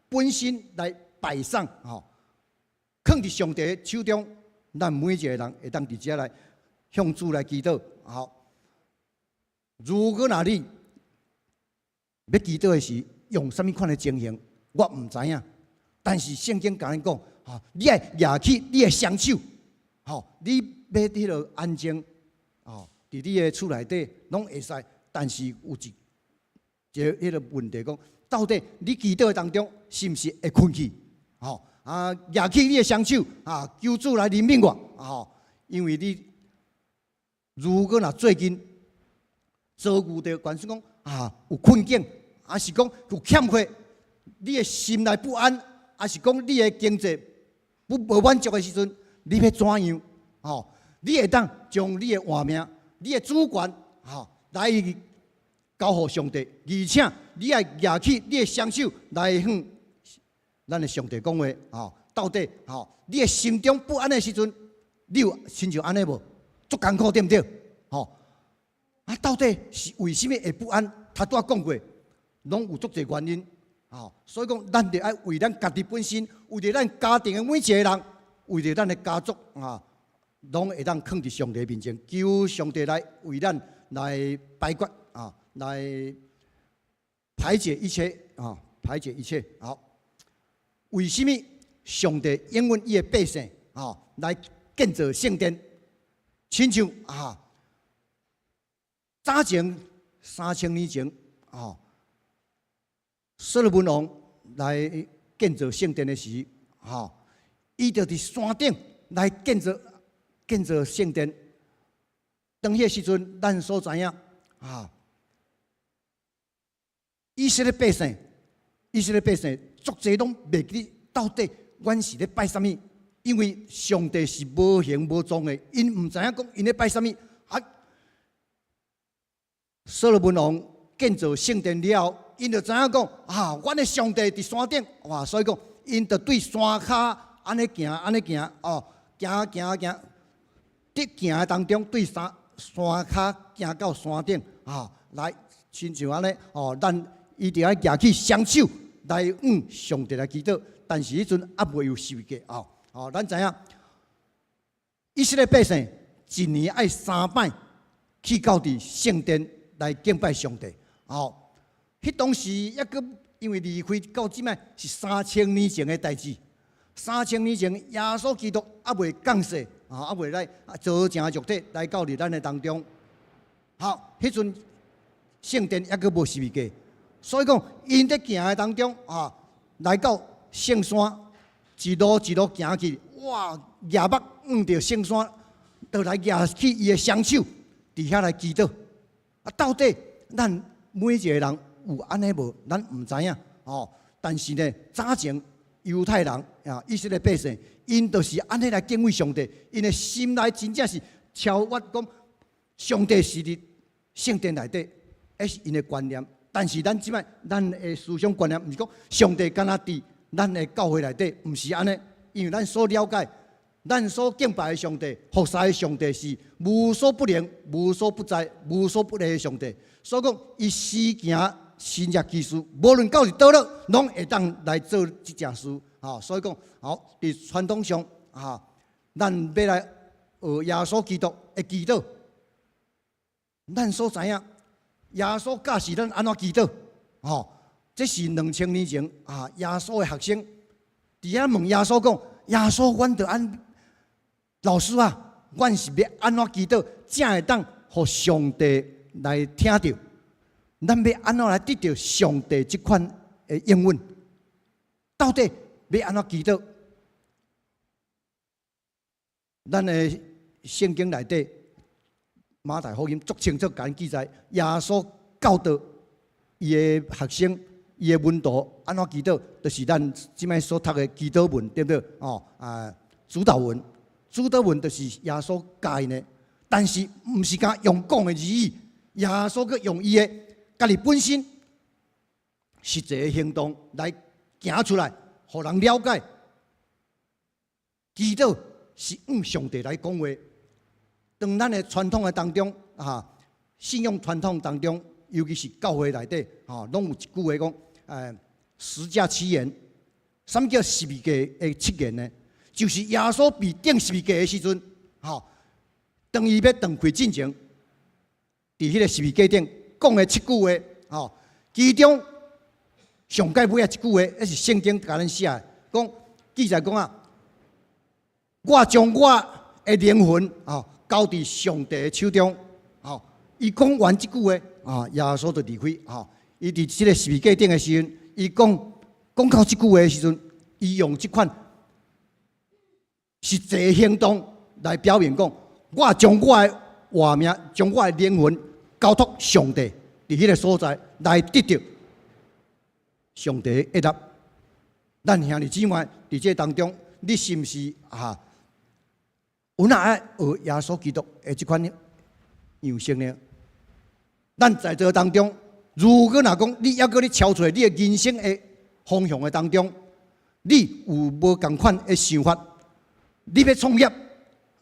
本身來擺上，吼，囥佇上帝手中，咱每一個人會當佇遮來向主來祈禱。好，如果若你欲祈禱的時，用啥物款的情形，我毋知影。但是聖經共咱講，吼，你愛舉起你的雙手，吼，你欲彼个安靜，吼，佇你的厝內底攏會使。但是有一個彼个問題講，到底你祈禱的當中是毋是會困去？吼啊，舉起你的雙手啊，求主來憐憫我，吼，因為你如果若最近遭遇著，關係講啊有困境，還是講有欠缺，你的心內不安，還是講你的經濟不無滿足的時陣，你欲怎樣？吼，你會當將你的活命、你的主權，吼，來交予上帝，而且你愛舉起你的雙手來向咱的上帝講話，吼，到底吼，你的心中不安的時陣，你有親像按呢無？足艱苦對毋對？吼，啊，到底是為啥物會不安？頭拄仔講過，攏有足濟原因，吼，所以講，咱著愛為咱家己本身，為著咱家庭的每一個人，為著咱的家族啊，攏會當囥佇上帝面前，求上帝來為咱來排決啊，來排解一切啊，排解一切。好，為啥物上帝應允伊的百姓啊，來建造聖殿？親像啊，早前3000年前啊，所羅門王來建造聖殿的時，吼，伊就佇山頂來建造聖殿。當彼個時陣，咱所知影啊，以色列百姓足濟攏袂記到底阮是咧拜啥物，因為上帝是無形無狀的，𪜶毋知影講𪜶咧拜啥物。啊，所羅門王建造聖殿了後，𪜶就知影講啊，阮的上帝佇山頂，哇！所以講，𪜶就對山跤按呢行，按呢行，哦，行行行，佇行的當中，對山跤行到山頂，啊，來親像按呢，哦，咱伊就愛舉起雙手來向上帝來祈禱，但是彼陣猶未有十字架，哦，哦，咱知影，以色列百姓一年愛三擺去到佇聖殿來敬拜上帝，哦，彼當時猶閣因為離開到這擺是三千年前的代誌，三千年前耶穌基督猶未降世，啊，猶未來造成肉體來到佇咱的當中。好，彼陣聖殿猶閣無十字架，所以講𪜶佇行的當中啊，來到聖山，一路一路行去，哇，舉目望著聖山，就來舉起伊的雙手，佇遐來祈禱。啊，到底咱每一個人有按呢無？咱毋知影哦。但是呢，早前猶太人啊，以色列百姓，𪜶就是按呢來敬畏上帝，𪜶的心內真正是超越講上帝是佇聖殿內底，彼是𪜶的觀念。但是咱這擺咱的思想觀念，毋是講上帝敢若佇咱的教會內底，毋是按呢，因為咱所了解，咱所敬拜的上帝，服侍的上帝是無所不能、無所不在、無所不能的上帝。所以講，伊施行神蹟奇事，無論到佇佗落，攏會當來做這件事。吼，所以講，好，佇傳統上，哈，咱欲來學耶穌基督的祈禱，咱所知影，耶穌教示咱按怎祈禱，吼，這是2000年前啊，耶穌的學生佇遐問耶穌講：耶穌，阮著按老師啊，阮是欲按怎祈禱，才會當予上帝來聽著？咱欲按怎來得著上帝這款的應允？到底欲按怎祈禱？咱的聖經內底馬太福音足清楚共咱記載，耶穌教導伊的學生、伊的門徒按怎祈禱，就是咱這擺所讀的祈禱文，對毋對？哦啊，主禱文，主禱文就是耶穌教𪜶的，但是毋是干用講的而已，耶穌閣用伊的家己本身實際的行動來行出來，予人了解祈禱是向上帝來講話。當咱的傳統的當中，啊，信仰傳統當中，尤其是教會內底，吼，攏有一句話講，十架七言。啥物叫十字架的七言呢？就是耶穌被釘十字架的時陣，吼，當伊欲斷氣進前，佇彼个十字架頂講的七句話，吼，其中上蓋尾仔一句話，彼是聖經共咱寫的，講記載講啊，我將我的靈魂，吼，交佇上帝的手中，吼，伊講完這句話，啊，耶穌就離開，吼，伊佇這个十字架頂的時陣，伊講講到這句話的時陣，伊用這款實際行動來表明講，我將我的活命，將我的靈魂交託上帝，佇彼个所在來得著上帝的悅納。咱兄弟姊妹佇這當中，你是毋是啊？有哪愛學耶穌基督的這款樣式呢？咱在座當中，如果若講你猶閣咧超出你的人生的方向的當中，你有無仝款的想法？你欲創業，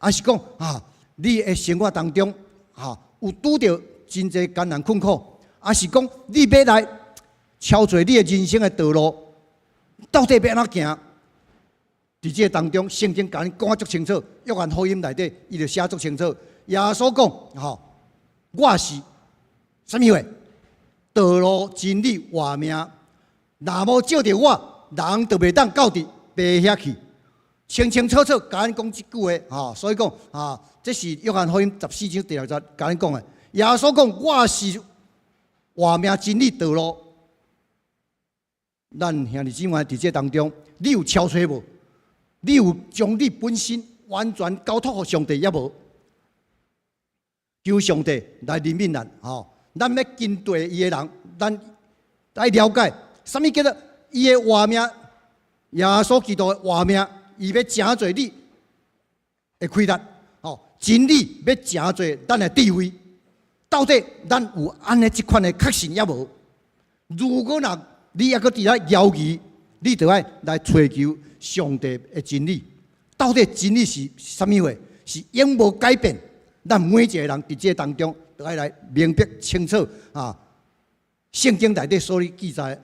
抑是講啊，你的生活當中啊有拄著真濟艱難困苦，抑是講你欲來超出你的人生的道路，到底欲按怎行？佇這个當中，聖經共咱講得足清楚，約翰福音內底，伊就寫足清楚。耶穌講：吼，我是啥物話？道路、真理、活命。若無藉著我，人就袂當到佇爸遐去。清清楚楚共咱講這句話，吼，所以講啊，這是約翰福音14章第6節共咱講的。耶穌講：我是活命、真理、道路。咱兄弟姊妹佇這當中，你有超出無？你有將你本身完全交託予上帝猶無？求上帝來憐憫咱，吼！咱欲跟隨伊的人，咱愛了解啥物叫做伊的活命，耶穌基督的活命，伊欲成做你的氣力，吼！真理欲成做咱的智慧，到底咱有按呢這款的確信猶無？如果若你猶閣佇遐猶豫，你就愛來揣求上帝的真理。到底真理是啥物貨？是永無改變。咱每一個人佇這當中，都愛來明白清楚啊！聖經內底所記載，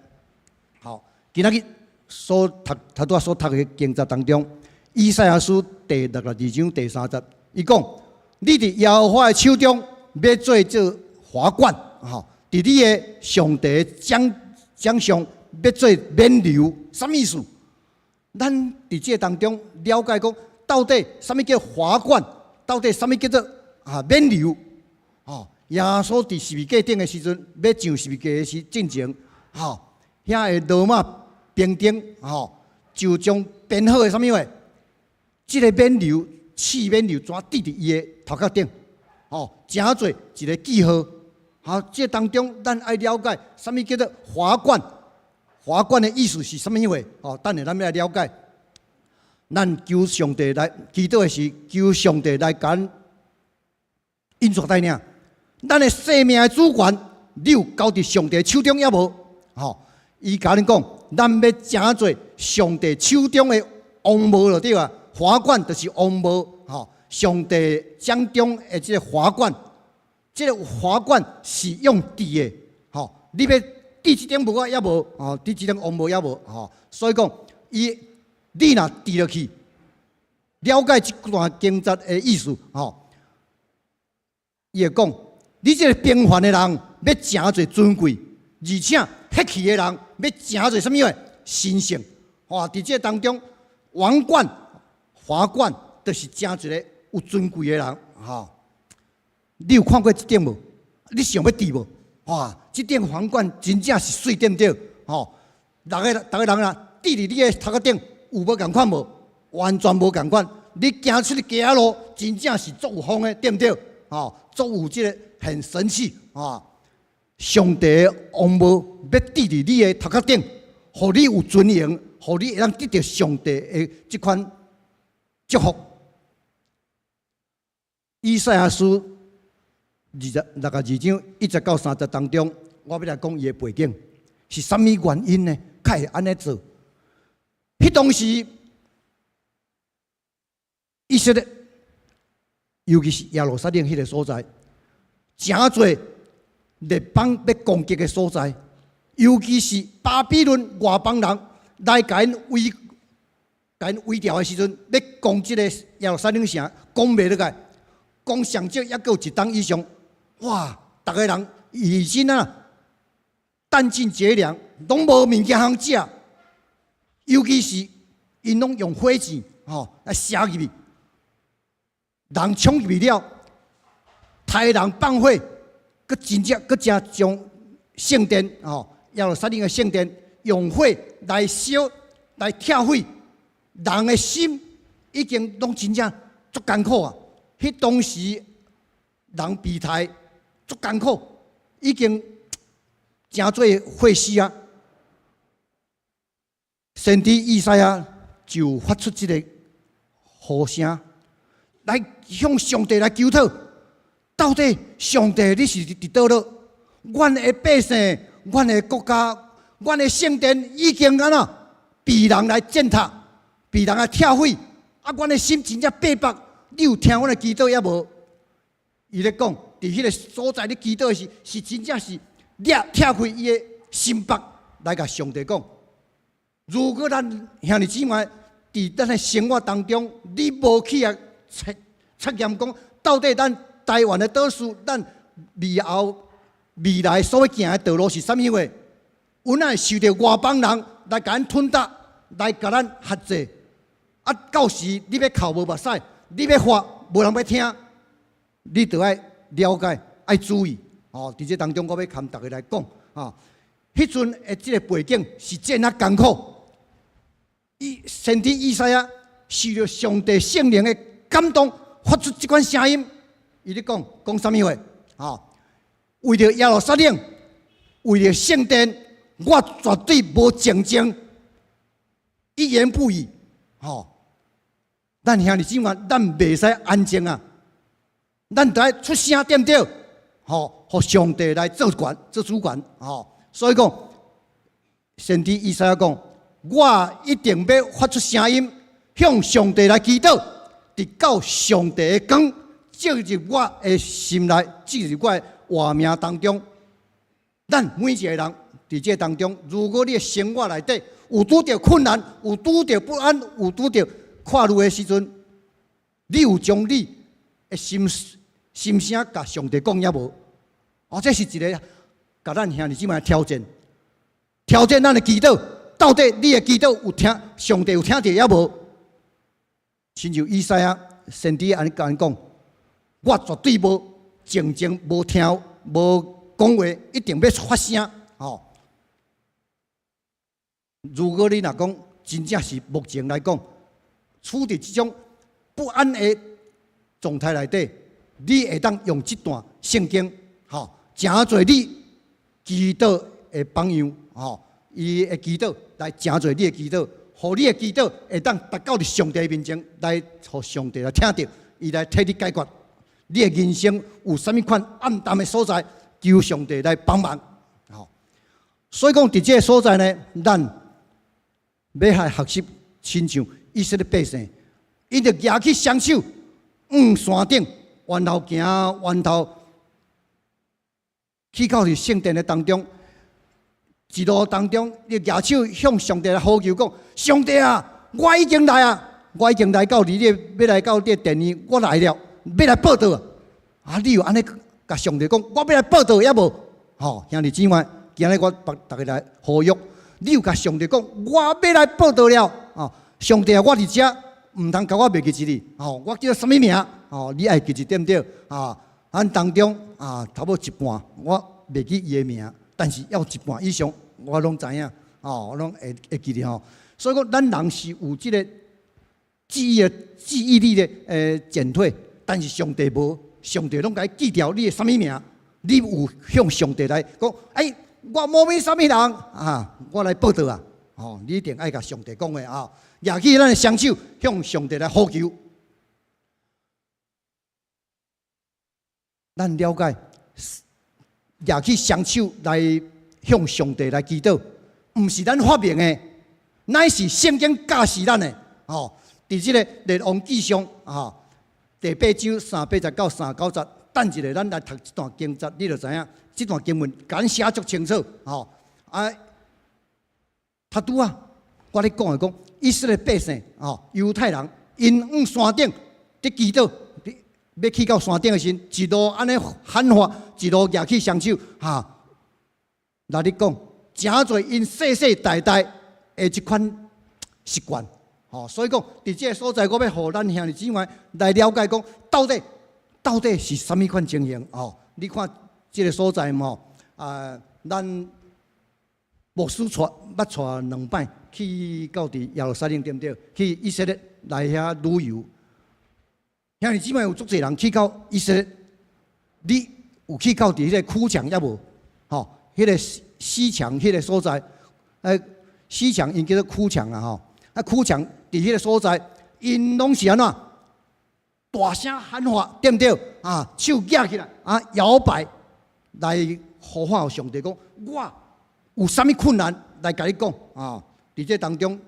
好，今仔日所讀頭拄仔所讀的經節當中，以賽亞書第62章第3節，伊講：你佇耶和華的手中欲做這華冠，吼，佇你的上帝掌掌上欲做冕旒，啥物意思？咱佇這當中了解講，到底啥物叫華冠？到底啥物叫做啊冕旒？吼，耶穌佇十字架頂的時陣，欲上十字架的時進前，吼，遐个羅馬兵丁，吼，就將編好的啥物貨？這个冕旒、刺冕旒，怎釘佇伊的頭殼頂？吼，成做一个記號。好，這當中咱愛了解啥物叫做華冠？華冠的意思是啥物貨？吼，等下咱欲來了解。咱求上帝來祈禱的時，求上帝來共咱引導帶領。咱的生命的主權，你有交佇上帝手中猶無？吼，伊共恁講，咱欲成做上帝手中的王帽就對啊。華冠就是王帽，吼，上帝掌中的這个華冠，這个華冠是用戴的，吼，你欲戴這頂帽仔猶無，吼，戴這頂王帽猶無，吼，所以講，伊你若戴落去，了解這段經節的意思，吼，伊會講，你這个平凡的人欲成做尊貴，而且彼去的人欲成做啥物話？神聖。哇！佇這个當中，王冠、華冠，就是成一个有尊貴的人，吼。你有看過這頂無？你想欲戴無？哇！這頂皇冠真正是媠，對毋對？吼！逐个逐个人啊，戴佇你的頭殼頂有無仝款無？完全無仝款。你行出去街仔路，真正是足有風的，對毋對？吼，足有這个很神氣啊！上帝的王帽欲戴佇你的頭殼頂，予你有尊榮，予你會當得著上帝的這款祝福。以賽亞書26章1節到3節當中，我欲來講伊的背景是啥物原因呢？才會按呢做？彼當時以色列，尤其是耶路撒冷彼个所在，誠濟列邦欲攻擊的所在，尤其是巴比倫外邦人來共𪜶圍，共𪜶圍牢的時陣，欲攻這个耶路撒冷城，攻袂落來，攻上少抑閣有一冬以上，哇！逐个人已經啊，彈盡絕糧，攏無物件通食，尤其是𪜶攏用火箭吼來射入去，人衝入去了，刣人放火，閣真正閣正將聖殿吼，耶路撒冷的聖殿用火來燒來拆毀，人的心已經攏真正足艱苦啊！彼當時人被刣足艱苦，已經成做血屍啊！先知以賽亞就發出這个呼聲，來向上帝來求討。到底上帝你是佇佗落？阮的百姓、阮的國家、阮的聖殿已經按怎被人來踐踏、被人來拆毀，啊！阮的心真正逼迫。你有聽阮的祈禱猶無？伊咧講，佇彼个所在咧祈禱的時，是真正是掠拆開伊的心腹來共上帝講。如果咱兄弟姊妹佇咱的生活當中，你無去啊測測驗講，到底咱台灣的島嶼，咱未後未來所欲行的道路是啥物話？阮會受著外邦人來共咱吞打，來共咱轄制。啊，到時你欲哭無目屎，你欲喊無人欲聽，你著愛了解，愛注意。哦，佇這當中，我欲共大家來講，啊，彼陣的這个背景是這麼艱苦。伊先知以賽亞受著上帝聖靈的感動，發出這款聲音。伊咧講講啥物話？吼，為著耶路撒冷，為著聖殿，我絕對無靜靜，一言不語。吼，咱兄弟姊妹，咱袂使安靜啊！咱著愛出聲，對毋對？吼，予上帝來做權、做主權。吼，所以講，先知以賽亞講，我一定欲發出聲音，向上帝來祈禱，直到上帝的光照入我的心內，照入我的活命當中。咱每一个人佇這當中，如果你的生活內底有拄著困難，有拄著不安，有拄著困慮的時陣，你有將你的心心聲共上帝講猶無？哦，這是一个共咱兄弟姊妹挑戰，挑戰咱的祈禱，到底你的祈禱有聽上帝有聽著猶無？親像以賽亞先知按呢共𪜶講，我絕對無靜靜無聽無講話，一定欲發聲。吼！如果你若講真正是目前來講，處佇這種不安的狀態內底，你會當用這段聖經，吼，成做你祈禱的榜樣，吼，伊的祈禱來成做你的祈禱，予你的祈禱會當達到佇上帝面前，來予上帝來聽著，伊來替你解決你的人生有啥物款暗淡的所在，求上帝來幫忙，吼。所以講，佇這个所在呢，咱欲來學習親像以色列百姓， 𪜶就舉起雙手，往山頂，沿頭行，沿頭去到佇聖殿的當中，一路當中，伊舉手向上帝來呼求講：上帝啊，我已經來啊，我已經來到你的，欲來到你的殿裡，我來了，欲來報到。啊，你有按呢共上帝講，我欲來報到猶無？吼，兄弟姊妹，今日我幫逐家來呼籲，你有共上帝講，我欲來報到了。哦，上帝啊，我佇遮，毋通共我袂記一你。吼，我叫啥物名？吼，你愛記得對毋對？啊，咱當中啊，差不多一半，我袂記伊的名，但是猶有一半以上，我攏知影。哦，我攏會記得吼。所以講，咱人是有這个記憶力的減退，但是上帝無，上帝攏共伊記牢你的啥物名？你有向上帝來講，欸，我某物啥物人啊？我來報到啊！吼，你一定愛共上帝講的啊！舉起咱的雙手向上帝來呼求。咱了解，舉起雙手來向上帝來祈禱，毋是咱發明的，乃是聖經教示咱的。吼，佇這个列王紀上啊，第八章三八節到三九節，等一下咱來讀這段經節，你就知影這段經文共咱寫足清楚。吼，啊，頭拄仔，我咧講的講，以色列百姓吼，猶太人，𪜶往山頂佇祈禱，欲去到山頂的時陣，一路按呢喊話，一路舉起雙手，哈，來咧講，誠濟𪜶世世代代的這款習慣，吼，所以講，佇這个所在，我欲予咱兄弟姊妹來了解講，到底是啥物款情形？吼，你看這个所在吼，啊，咱牧師帶捌帶兩擺去到佇耶路撒冷對毋對？去以色列來遐旅遊。兄弟姊妹有足濟人去到以色列，你有去到佇彼个哭牆猶無？吼，彼个死牆，彼个所在，死牆𪜶叫做哭牆啊吼。啊，哭牆佇彼个所在，𪜶攏是按怎？大聲喊話，對毋對？啊，手舉起來，啊，搖擺來呼喊上帝講：我有啥物困難來共你講啊？佇這當中，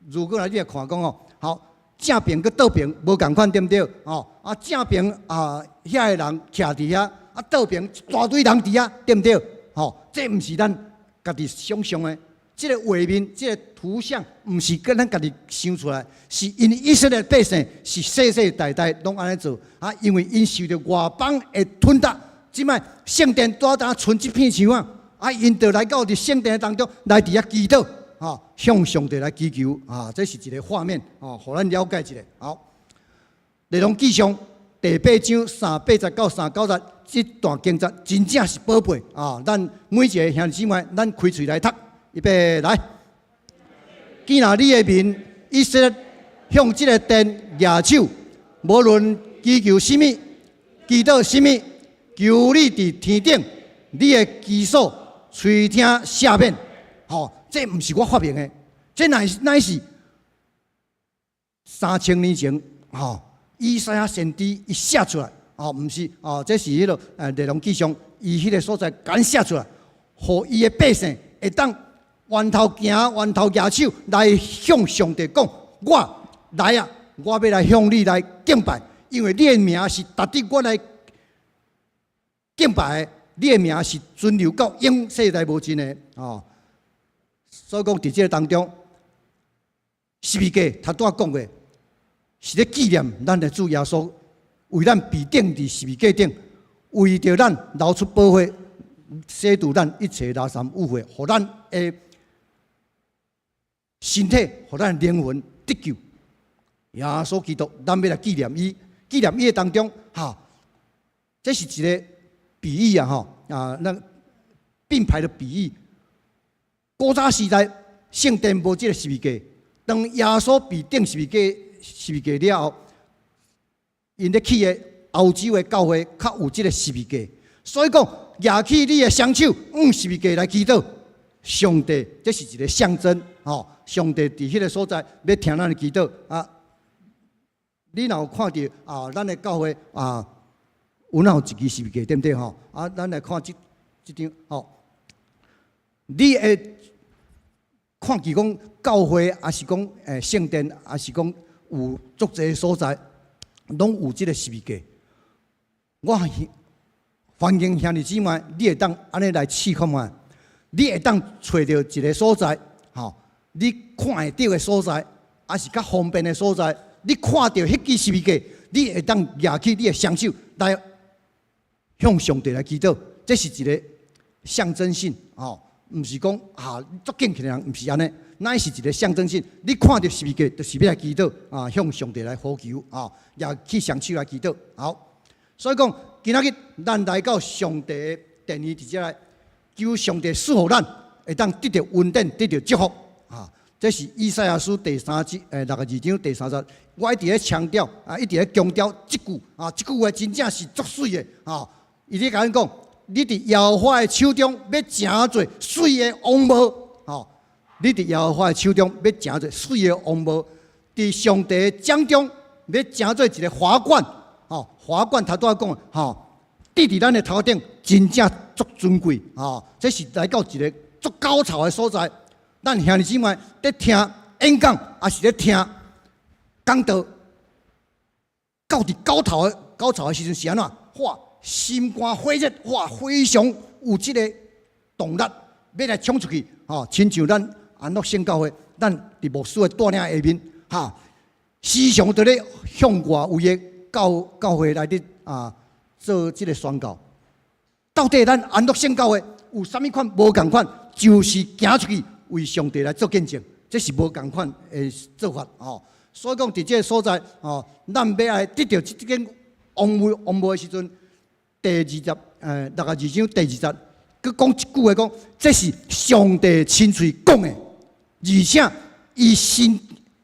如果來你來看講哦，好，正爿佮倒爿無仝款，對毋對？哦，啊，正爿啊，遐个人徛佇遐，啊，倒爿一大堆人佇遐，對毋對？吼，這毋是咱家己想象的，這个畫面、這个圖像，毋是佮咱家己想出來，是𪜶以色列百姓是世世代代攏按呢做啊，因為𪜶受著外邦的吞打，這擺聖殿拄仔賰這片牆啊，啊，𪜶就來到佇聖殿當中來佇遐祈禱。啊，向上帝來祈求啊，這是一个畫面啊，予咱了解一下。好，列王紀上第八章三八節到三九節這段經節真正是寶貝啊！咱每一个兄弟姊妹，咱開喙來讀，預備來。既若你的民以色列向這个殿舉手，無論祈求啥物，祈禱啥物，求你佇天頂，你的居所垂聽赦免。吼，這毋是我發明的，這乃是3000年前，吼，以賽亞先知伊寫出來，哦，毋是，哦，這是彼个列王紀上，伊彼个所在共寫出來，予伊的百姓會當沿頭行，沿頭舉手來向上帝講：我來啊，我欲來向你來敬拜，因為你的名是值得我來敬拜的，你的名是存留到永世代無盡的，哦。所以講，佇這个當中，十字架頭拄仔講過，是咧紀念咱的主耶穌為咱被釘佇十字架頂，為著咱流出寶血，洗除咱一切垃圾污穢，予咱的身體，予咱的靈魂得救。耶穌基督，咱欲來紀念伊，紀念伊的當中，哈，這是一个比喻啊，吼啊，那並排的比喻。古早時代，聖殿無這个十字架。當耶穌被釘十字架了後，𪜶咧起的歐洲的教會較有這个十字架。所以講，舉起你的雙手，用十字架來祈禱，上帝，這是一个象徵，吼！上帝佇彼个所在欲聽咱的祈禱啊！你若有看著啊，咱的教會啊，有哪有一支十字架，對毋對？吼！啊，咱來看這張吼，你會看見講教會，抑是講聖殿，抑是講有足濟所在，攏有這个十字架。我歡迎兄弟姊妹，你會當按呢來試看覓？你會當揣著一个所在，吼，你看會著的所在，抑是較方便的所在，你看著彼支十字架，你會當舉起你的雙手來向上帝來祈禱，這是一个象徵性，吼，毋是講啊足敬虔的人，毋是按呢，乃是一个象徵性。你看著十字架，就是欲來祈禱啊，向上帝來呼求啊，舉起雙手來祈禱。好，所以講今仔日咱來到上帝的殿宇佇遮來，求上帝賜予咱會當得著恩典，得著祝福啊！這是以賽亞書第三節62章第三節。我一直咧強調啊，一直咧強調這句啊，這句話真正是足媠的啊！伊咧共咱講，你佇耶和華的手中欲成做媠的王帽，吼！你佇耶和華的手中欲成做媠的王帽，佇上帝的掌中欲成做一个華冠，吼！華冠頭拄仔講，吼，戴佇咱的頭頂，真正足尊貴，吼！這是來到一个足高潮的所在。咱兄弟姊妹佇聽演講，抑是咧聽講道，到佇高潮的時陣是按怎？哇！心肝火熱，哇！非常有這个動力，欲來衝出去，吼！親像咱安樂聖教會，咱佇牧師的帶領下面，哈，時常佇咧向外圍的教會內底啊做這个宣告。到底咱安樂聖教會有啥物款無仝款？就是行出去為上帝來做見證，這是無仝款的做法，吼。所以講，佇這个所在，吼，咱欲來得著這間王位王帽的時陣，第二十62章第二節，閣講一句話講，這是上帝親喙講的，而且伊新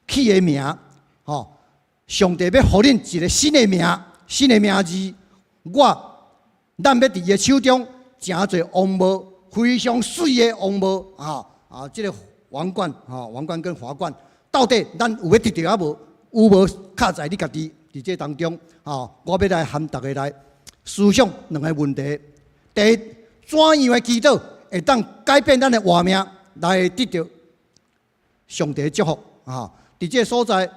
起的名，吼，上帝欲予恁一个新的名，新的名字，咱欲佇伊的手中成做王帽，非常媠的王帽，啊啊，這个王冠，吼，王冠跟華冠，到底咱有欲得著抑無？有無敲在你家己佇這當中？吼，我欲來和大家來思想兩个問題。第一，怎樣的祈禱會當改變咱的活命，來得著上帝的祝福？啊，佇這个所在，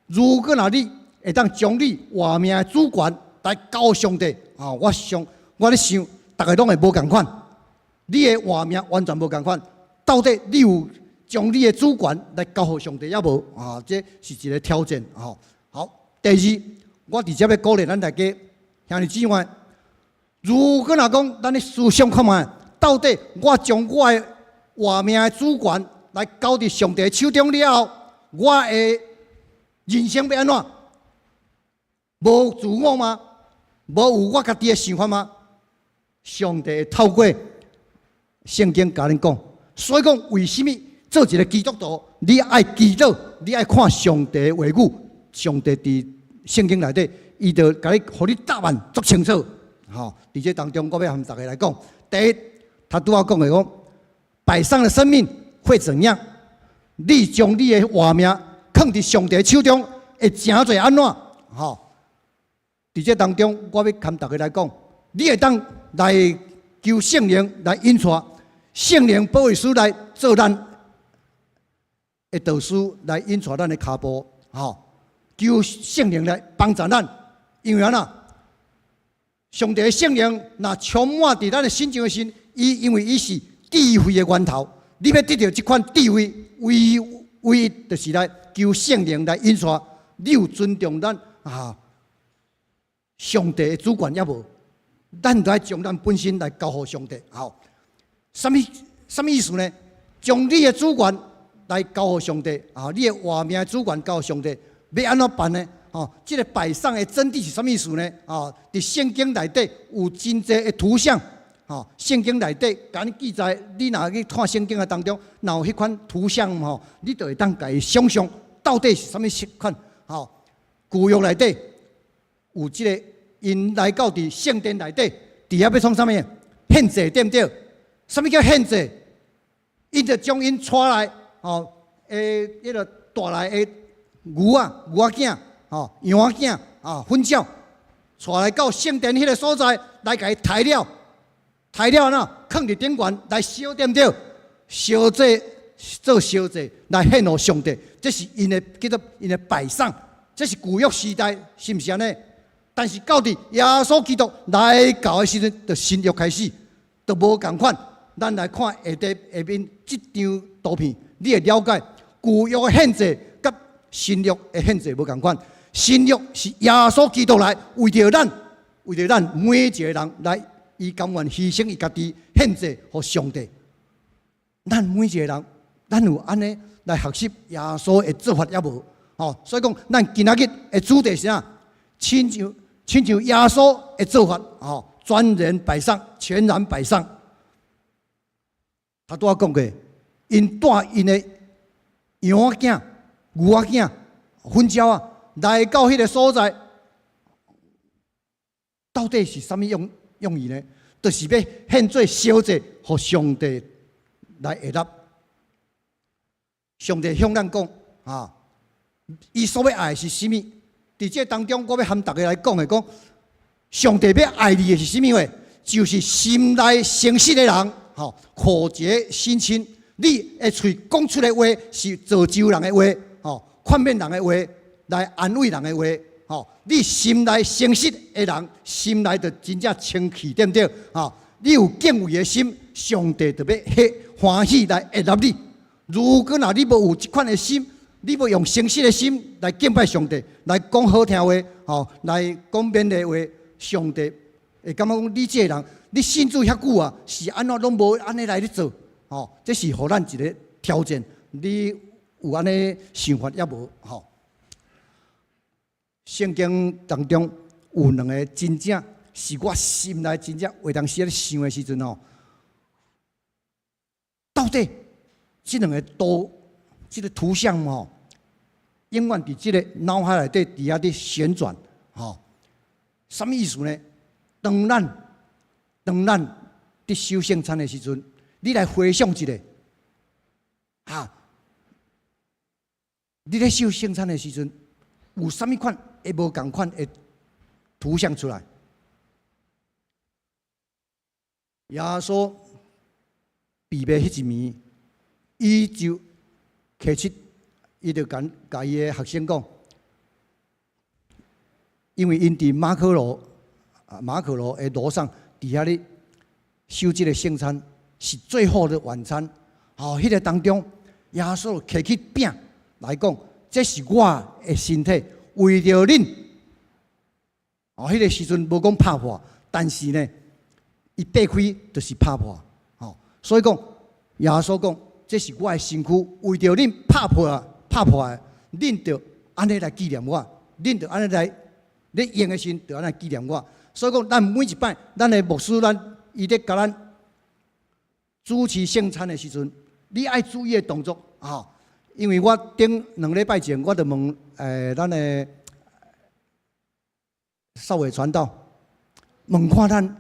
如果若你會當將你活命的主權來交予上帝，啊，我想我咧想，逐个攏會無仝款。你的活命完全無仝款，到底你有將你的主權來交予上帝抑無？啊，這是一个挑戰。吼，好，第二，我佇遮欲鼓勵咱大家兄弟姊妹，如果若講咱咧思想看覓，到底我將我的活命的主權來交佇上帝的手中了後，我的人生欲按怎？無自我嗎？無有我家己的想法嗎？上帝會透過聖經共恁講，所以講為啥物做一个基督徒，你愛祈禱，你愛看上帝的話語，上帝佇聖經內底，伊就共你，予你答案足清楚。吼，佇這當中，我欲和大家來講，第一，頭拄仔講的講，擺上的生命會怎樣？你將你的活命囥佇上帝手中，會成做按怎？吼，佇這當中，我欲和大家來講，你會當來求聖靈來引帶，聖靈保惠師來做咱的導師，來引帶咱的跤步，吼，求聖靈來幫助咱，因為按怎？上帝的聖靈若充滿佇咱的心中的時，伊因為伊是智慧的源頭，你欲得著這款智慧，唯唯一就是來求聖靈來引帶。你有尊重咱啊上帝的主權抑無？咱著愛將咱本身來交予上帝。好，啥物啥物意思呢？將你的主權來交予上帝啊！你的活命的主權交予上帝，欲按怎辦呢？哦，這个擺上的真諦是啥物意思呢？哦，佇聖經內底有真濟的圖像，吼，聖經內底共你記載，你若去看聖經的當中，若有彼款圖像吼，你就會當共伊想象到底是啥物款。吼，舊約內底有這个，𪜶來到佇聖殿內底，佇遐欲創啥物？獻祭對毋對？啥物叫獻祭？𪜶就將𪜶帶來，吼，彼个帶來的牛仔、牛仔囝。吼，羊仔囝啊，糞鳥，帶來到聖殿彼个所在來共伊刣了，刣了怎？囥佇頂懸來燒，對毋對？燒祭做燒祭來獻予上帝，這是𪜶的叫做𪜶的擺上。這是舊約時代，是毋是按呢？但是到佇耶穌基督來到的時陣，就新約開始，就無仝款。咱來看下底下面這張圖片，你會了解舊約的獻祭佮新約的獻祭無仝款。新約是耶穌基督來為著咱，為著咱每一个人來，伊甘願犧牲伊家己獻祭予上帝。咱每一个人，咱有按呢來學習耶穌的做法猶無？吼，所以講，咱今仔日的主題是啥？親像親像耶穌的做法，吼，全然擺上，全然擺上。頭拄仔講過，𪜶帶𪜶的羊仔囝、牛仔囝、粉鳥仔來到彼个所在，到底是啥物用用意呢？就是欲獻做燒祭，予上帝來悅納。上帝向咱講啊，伊所欲愛的是啥物？佇這當中，我欲和逐家來講的講，上帝欲愛你的是啥物話？就是心內誠實的人，吼，口潔心清。你的喙講出的話是造就人的話，吼，勸勉人的話，來安慰人的話，吼。你心內誠實的人，心內就真正清氣，對毋對？吼，你有敬畏的心，上帝就欲喜歡喜來悅納你。如果若你無有這款的心，你無用誠實的心來敬拜上帝，來講好聽話，吼，來講勉勵話，上帝會感覺講你這个人，你信主遐久啊，是按怎攏無按呢來咧做，吼，這是予咱一个挑戰。你有按呢想法猶無？吼，聖經當中有兩个真正是我心內真正有當時咧想的時陣吼，到底這兩个圖，這个圖像吼，永遠佇這个腦海內底佇遐咧旋轉，吼，啥物意思呢？當咱佇守聖餐的時陣，你來回想一下，哈，你咧守聖餐的時陣，有啥物款會無仝款的圖像出來？耶穌被賣彼一暝，伊就提出，伊就共共伊的學生講，因為𪜶佇馬可樓的樓上，佇遐咧守這个聖餐，是最後的晚餐。吼，彼个當中，耶穌提起餅來講，這是我的身體，為著恁。哦，彼个時陣無講拍破，但是呢，伊擘開就是拍破。吼，所以講，耶穌講，這是我的身軀，為著恁拍破，拍破的，恁著按呢來紀念我，恁著按呢來，咧用的時陣著按呢紀念我。所以講，咱每一擺，咱的牧師，咱伊咧共咱主持聖餐的時陣，你愛注意的動作，吼，因為我頂兩禮拜前，我就問咱的少偉傳道，問看咱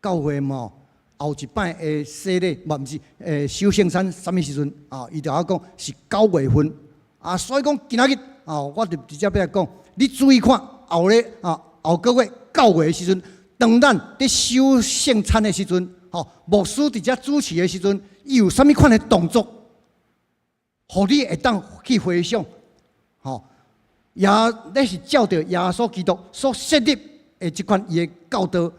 教會吼後一擺的洗禮，嘛毋是守聖餐啥物時陣啊？伊就講是9月份啊，所以講今仔日啊，我就直接欲來講，你注意看後日啊後個月9月的時陣，當咱佇守聖餐的時陣，吼，牧師佇遮主持的時陣，伊有啥物款的動作，予你會當去回想，吼，也那是照著耶穌基督所設立的這款伊的教導，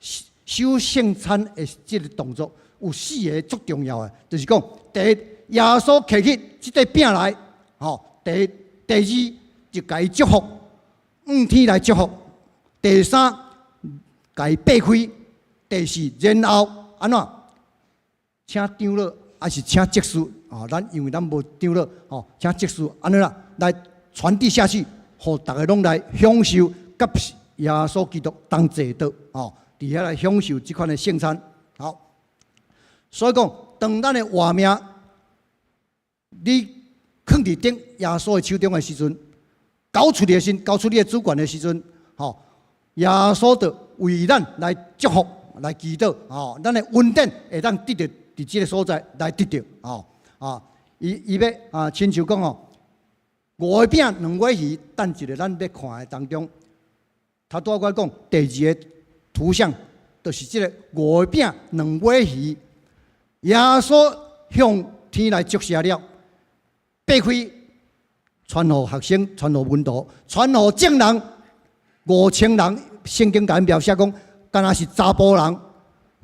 守聖餐的這个動作有四个足重要的，就是講，第一，耶穌提起這塊餅來，吼，第一，第二，就共伊祝福，向天來祝福；第三，共伊擘開；第四，然後按怎？請長老，抑是請執事？哦，咱因為咱無長老，吼，請執事按呢啦，來傳遞下去，予逐家攏來享受，佮耶穌基督同齊的，吼，佇遐來享受這款的聖餐。好，所以講，當咱的活命，你囥佇頂耶穌的手中的時陣，交出你的心，交出你的主權的時陣，吼，耶穌就為咱來祝福、來祈禱，吼，咱的恩典會當得著佇這个所在來得著，吼，啊，伊伊欲啊，親像講吼，五个餅兩尾魚，等一下咱欲看的當中，頭拄仔我講第二个圖像，就是這个五个餅兩尾魚，耶穌向天來祝謝了，擘開，傳予學生，傳予門徒，傳予眾人，5000人。聖經共𪜶描寫講，敢若是查埔人、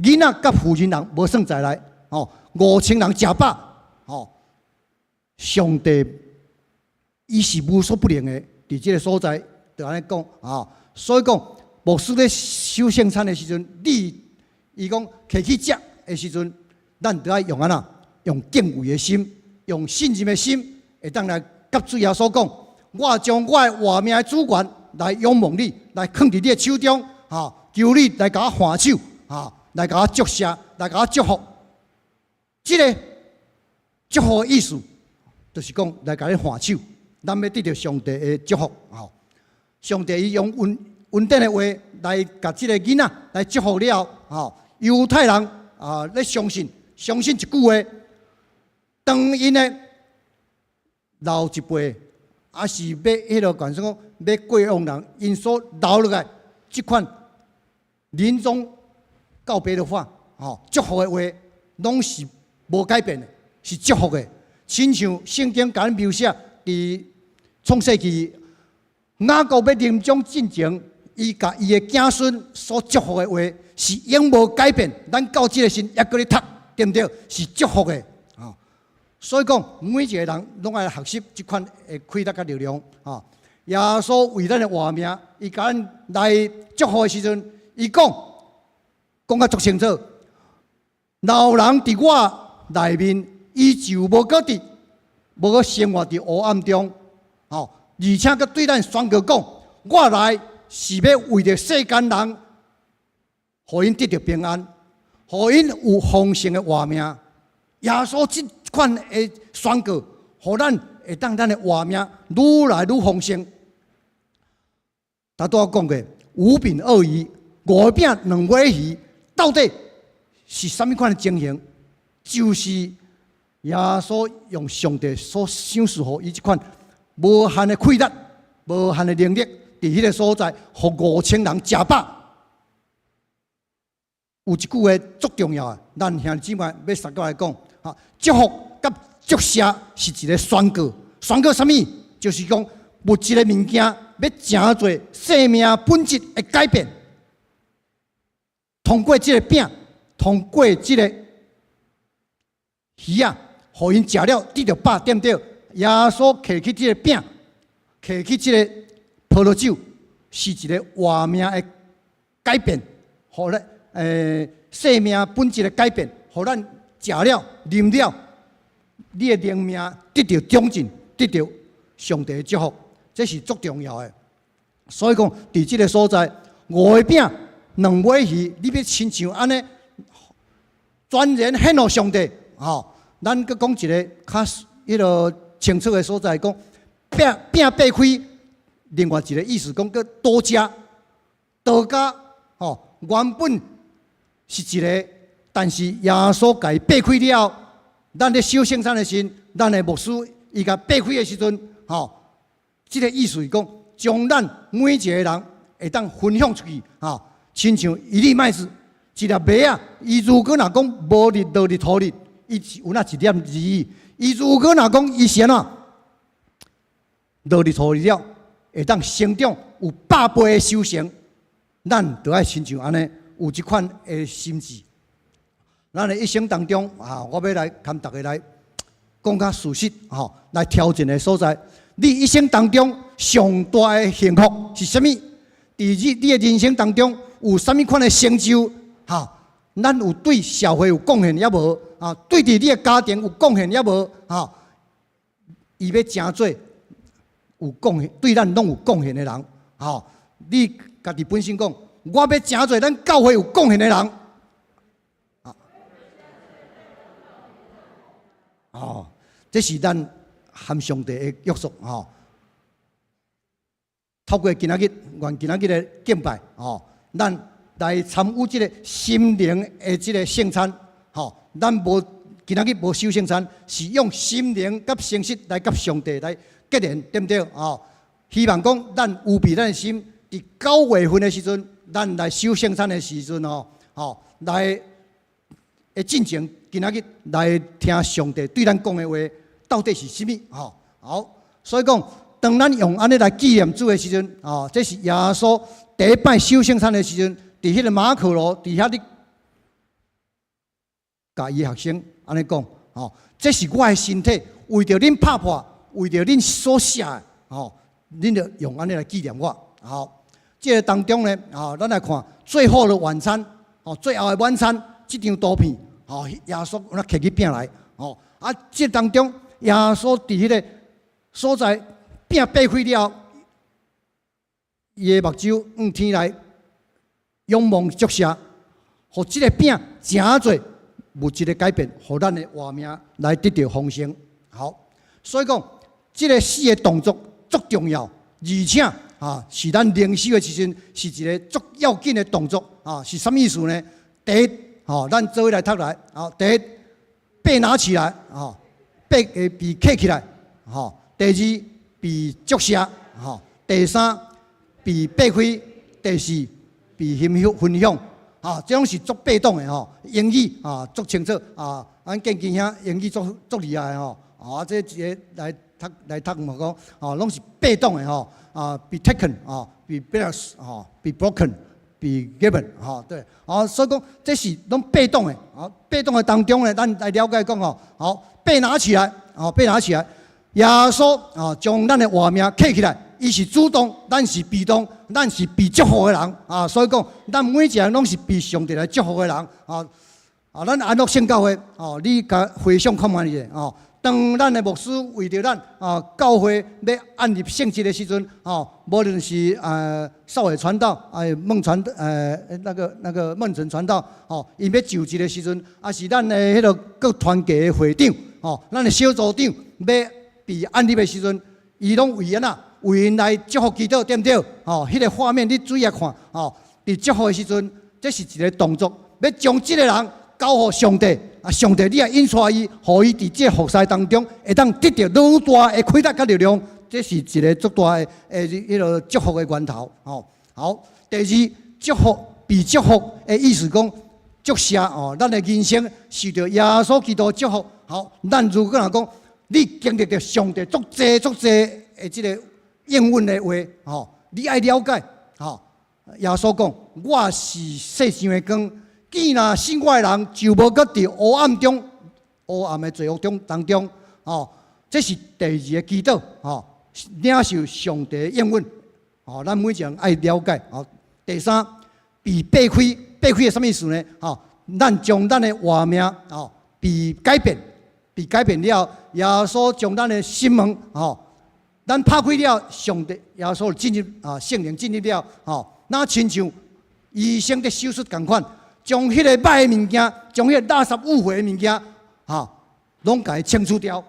囡仔佮婦人人無算在內，吼，五千人食飽，吼，上帝伊是無所不能的，佇這个所在就按呢講啊，所以講牧師咧守聖餐的時陣，你伊講提起食的時陣，咱著愛用按怎？用敬畏的心，用信任的心，會當來佮主耶穌講：我將我的活命的主權來仰望你，來囥佇你的手中，哈！求你來共我按手，哈！來共我祝謝，來共我祝福。這个祝福的意思，就是講來共你按手，咱欲得著上帝的祝福，吼！上帝伊用恩恩典的話來共這个囡仔來祝福了，吼！猶太人啊，咧相信相信一句話，當𪜶的老一輩，抑是欲彼个講說欲過往人，𪜶所留落來這款臨終告別的話，吼，祝福的話，攏是無改變的，是祝福的。親像聖經共咱描寫，佇創世記，雅各欲臨終進前，伊共伊的子孫所祝福的話，是永無改變。咱到這个時猶閣咧讀，對毋對？是祝福的。所以講，每一個人攏愛學習這款的氣力佮力量。吼，耶穌為咱的活命，伊共咱來祝福的時陣，伊講講甲足清楚。若有人佇我內面，伊就無閣佇無閣生活佇黑暗中。吼，而且閣對咱宣告講：我來是欲為著世間人，予𪜶得著平安，予𪜶有豐盛的活命。耶穌這款的宣告，予咱會當咱的活命愈來愈豐盛。頭拄仔講過，五餅二魚，五個餅兩尾魚，到底是啥物款的情形？就是耶穌用上帝所賞賜予伊這款無限的氣力、無限的能力，佇彼个所在，予5000人食飽。有一句話足重要的，咱兄弟姊妹欲相共來講，哈，祝福佮祝謝是一个宣告。宣告啥物？就是講物質的物件欲成做生命本質的改變，通過這个餅，通過這个魚仔，予𪜶食了得著飽，對毋對？耶穌提起這个餅，提起這个葡萄酒，是一个活命的改變，予咱生命本質的改變，予咱食了、啉了，你的靈命得著長進，得著上帝的祝福，這是足重要的。所以講，佇這个所在，五個餅、兩尾魚，你欲親像按呢，全然獻予上帝，吼。咱閣講一个較彼个清楚的所在，講餅餅擘開，另外一个意思講閣多加，多加，吼，原本是一个，但是耶穌共伊擘開了後，咱咧守聖餐的時陣，咱的牧師伊共擘開的時陣，吼，這个意思是講，將咱每一個人會當分享出去，吼，親像一粒麥子，一粒麥仔，伊如果若講無佇落佇土裡，伊是有那一粒而已。伊如果若講伊是按怎落佇土裡了，會當成長有百倍的收成，咱就愛親像按呢，有這款的心志。咱的一生當中啊，我欲來共大家來講較事實吼，來挑戰的所在。你一生當中上大的幸福是啥物？佇你你的人生當中有啥物款的成就？哈，咱有對社會有貢獻抑無？啊，對佇你的家庭有貢獻抑無？哈，伊欲成做有貢獻，對咱攏有貢獻的人。吼，你家己本身講，我欲成做咱教會有貢獻的人。啊，哦，這是咱和上帝的約束吼。透過今仔日，願今仔日的敬拜，吼，咱來參與這个心靈的這个聖餐，吼，咱無今仔日無守聖餐，是用心靈佮誠實來佮上帝來結連，對毋對？吼，希望講咱預備咱的心，佇9月份的時陣，咱來守聖餐的時陣吼，吼，來會進前今仔日來聽上帝對咱講的話，到底是啥物？吼，好，所以講，當咱用按呢來紀念主的時陣，哦，這是耶穌第一擺守聖餐的時陣，佇彼個馬可樓佇遐咧，共伊的學生按呢講，哦，這是我的身體，為著恁拍破，為著恁所捨的，哦，恁著用按呢來紀念我。好，這个當中呢，啊，咱來看最後的晚餐，哦，最後的晚餐這張圖片，哦，耶穌那揢起餅來，哦，啊，這當中耶穌佇彼個所在餅擘開了，伊的目睭向天來仰望祝謝，予這个餅成做物質的改變，予咱的活命來得著豐盛。好，所以講這个四个動作足重要，而且啊，是咱靈修的時陣是一个足要緊的動作啊，是啥物意思呢？第一，吼，咱做伙來讀來，好，第一，被拿起來，吼，被揢起來，吼，第二，被祝謝，吼，第三，被擘開，第四，被分享，啊，這攏是足被動的吼，英語啊足清楚啊，咱建基兄英語足足厲害的吼，啊，這一个來讀來讀嘛講，啊，攏是被動的吼，啊，be taken 啊，be blessed 啊，be broken，be given 吼，對，啊，所以講這是攏被動的，啊，被動的當中呢，咱來了解講吼，好，被拿起來，啊，被拿起來，耶穌啊，將咱的活命揢起來，伊是主動，咱是被動，咱是被祝福的人啊，所以講，咱每一个人攏是被上帝來祝福的人啊。啊，咱安樂聖教會哦，你共回想看覓者哦。當咱的牧師為著咱啊教會欲按立聖職的時陣，哦，無論是少偉傳道，哎孟傳那個孟成傳道，哦，𪜶欲就職的時陣，抑是咱的彼个各團契的會長，哦，咱的小組長欲被按立的時陣，伊攏為按怎？為𪜶來祝福祈禱，對毋對？哦，彼个畫面你注意看，哦，佇祝福的時陣，這是一个動作，欲將這个人交予上帝，啊，上帝你也引帶伊，予伊佇這个服侍當中，會當得著愈大的氣力佮力量，這是一个足大的彼个祝福的源頭。吼，好，第二，祝福被祝福的意思講，祝謝哦，咱的人生受著耶穌基督祝福。好，咱如果若講，你經歷著上帝足濟足濟的這个應允的話，吼，你愛了解，吼，耶穌講，我是世上的光。見若信我的人，就無閣佇黑暗中、黑暗的罪惡中當中，吼，這是第二个祈禱，吼，領受上帝的應允，吼，咱每一個人愛了解，吼。第三，被擘開，擘開的啥物意思呢？吼，咱將咱的活命，吼，被改變，被改變了，耶穌將咱的心門，吼，咱拍開了，上帝耶穌進入啊，聖靈進入了，吼，若親像醫生佇手術仝款。將彼个歹的物件，將彼个垃圾污穢的物件，吼，攏共伊清除掉，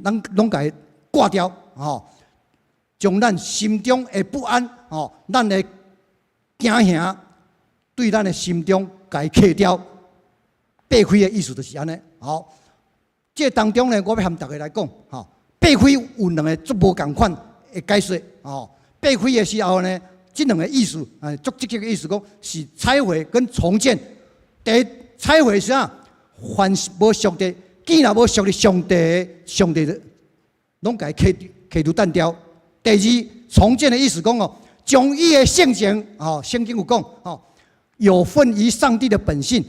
攏攏共伊割掉，吼，將咱心中的不安，吼，咱的驚嚇，對咱的心中共伊去掉。擘開的意思就是按呢，好，這當中呢，我欲和大家來講，吼，擘開有兩个足無仝款的解說，吼，擘開的時候呢，這兩个意思，啊，足積極的意思講是拆毀跟重建。第一，拆毀是啥？凡是無屬的，既然無屬的上帝，上帝的攏共伊去除斷掉。第二，重建的意思講哦，將伊的性情，哦，聖經有講，哦，有份於上帝的本性，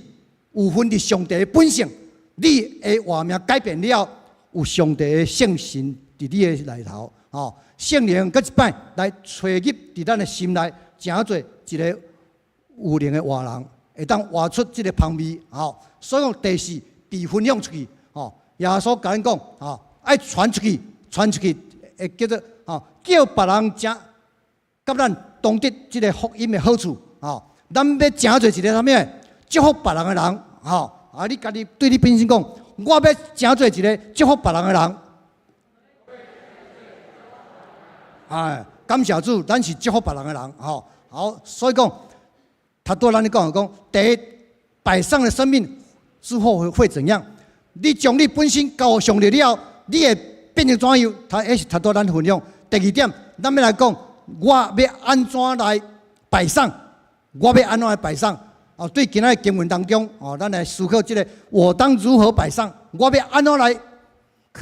有份佇上帝的本性，你的活命改變了，有上帝的聖神佇你的內頭，哦，聖靈閣一擺來吹入佇咱的心內，成做一个有靈的活人。會當活出這个芳味，吼。所以講第四被分享出去，吼。耶穌共咱講，吼，愛傳出去，傳出去，會叫做，吼，叫別人食，佮咱同得這个福音的好處，吼。咱欲成做一个啥物？祝福別人的人，吼。啊，你家己對你本身講，我欲成做一个祝福別人的人。哎，感謝主，咱是祝福別人的人，吼。好，所以講。頭拄咱咧講講，第一，擺上的生命之後會怎樣？你將你本身交予上帝了後，你會變成怎樣？他也是頭拄咱分享。第二點，咱欲來講，我欲按怎來擺上？我欲按怎來擺上？哦，對今仔的經文當中，哦，咱來思考這个，我當如何擺上？我欲按怎來囥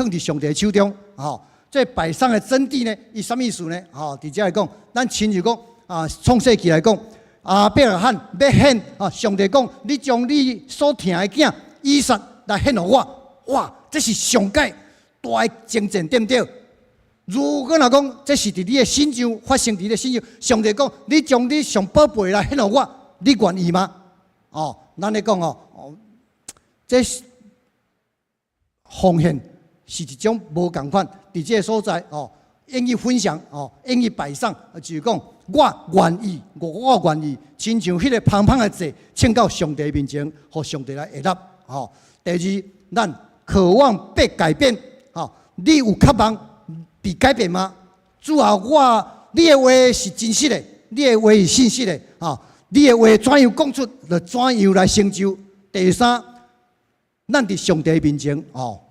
佇上帝手中？哦，這擺上的真諦呢，伊啥物意思呢？吼，佇遮來講，咱親像講啊，創世記來講，亞伯拉罕欲獻啊，上帝講，你將你所疼的囝以撒來獻予我，哇，這是上蓋大的征戰，對毋對？如果若講這是佇你的身上發生佇你的身上，上帝講，你將你上寶貝來獻予我，你願意嗎？哦，咱咧講哦，哦，這是奉獻是一種無仝款，佇這个所在哦，願意分享哦，願意擺上，就是講我願意，我願意，親像彼个香香的祭，呈到上帝面前，予上帝來悅納。吼，第二，咱渴望被改變，吼，你有渴望被改變嗎？主啊，我你的話是真實的，你的話是信實的，吼，你的話怎樣講出，就怎樣來成就。第三，咱佇上帝面前，吼，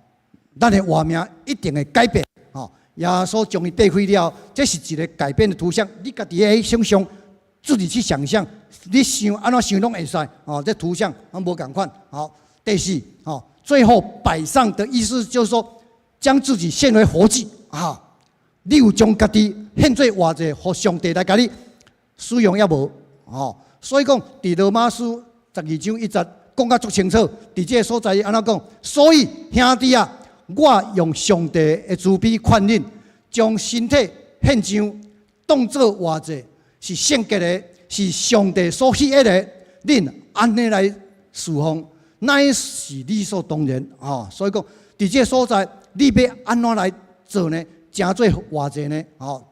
咱的活命一定會改變，吼。耶穌將伊擘開了，這是一个改變的圖像。你家己會想象，自己去想象，你想按怎想攏會使，哦，這圖像攏無仝款。好，第四，吼，最後擺上的意思就是說，將自己獻為活祭，啊，你有將家己獻做活祭，予上帝來共你使用抑無？吼，所以講，佇羅馬書12章1節講甲足清楚，佇這个所在伊按怎講？所以兄弟啊，我用上帝的慈悲勸恁，將身體獻上，當做活祭，是聖潔的，是上帝所喜悅的。恁按呢來侍奉，乃是理所當然。吼，所以講，佇這个所在，你欲按怎來做呢？成做活祭呢？吼，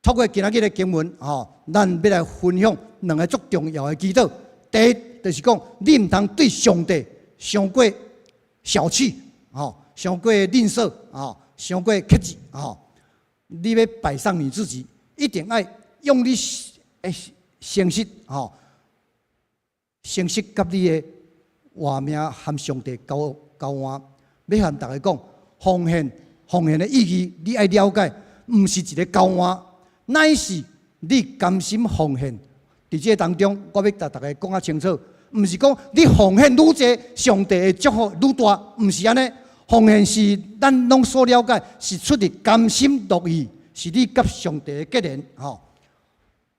透過今仔日的經文，吼，咱欲來分享兩个足重要的祈禱。第一，就是講，你毋通對上帝傷過小氣，吼，傷過吝嗇，吼，傷過克制，吼。你欲擺上你自己，一定愛用你的誠實，吼，誠實佮你的活命和上帝交交換。欲和逐家講，奉獻，奉獻的意義，你愛了解，毋是一个交換，乃是你甘心奉獻。佇這个當中，我欲共逐家講較清楚，毋是講你奉獻愈濟，上帝的祝福愈大，毋是按呢。奉獻是咱攏所了解，是出自甘心樂意，是你佮上帝的結連，吼。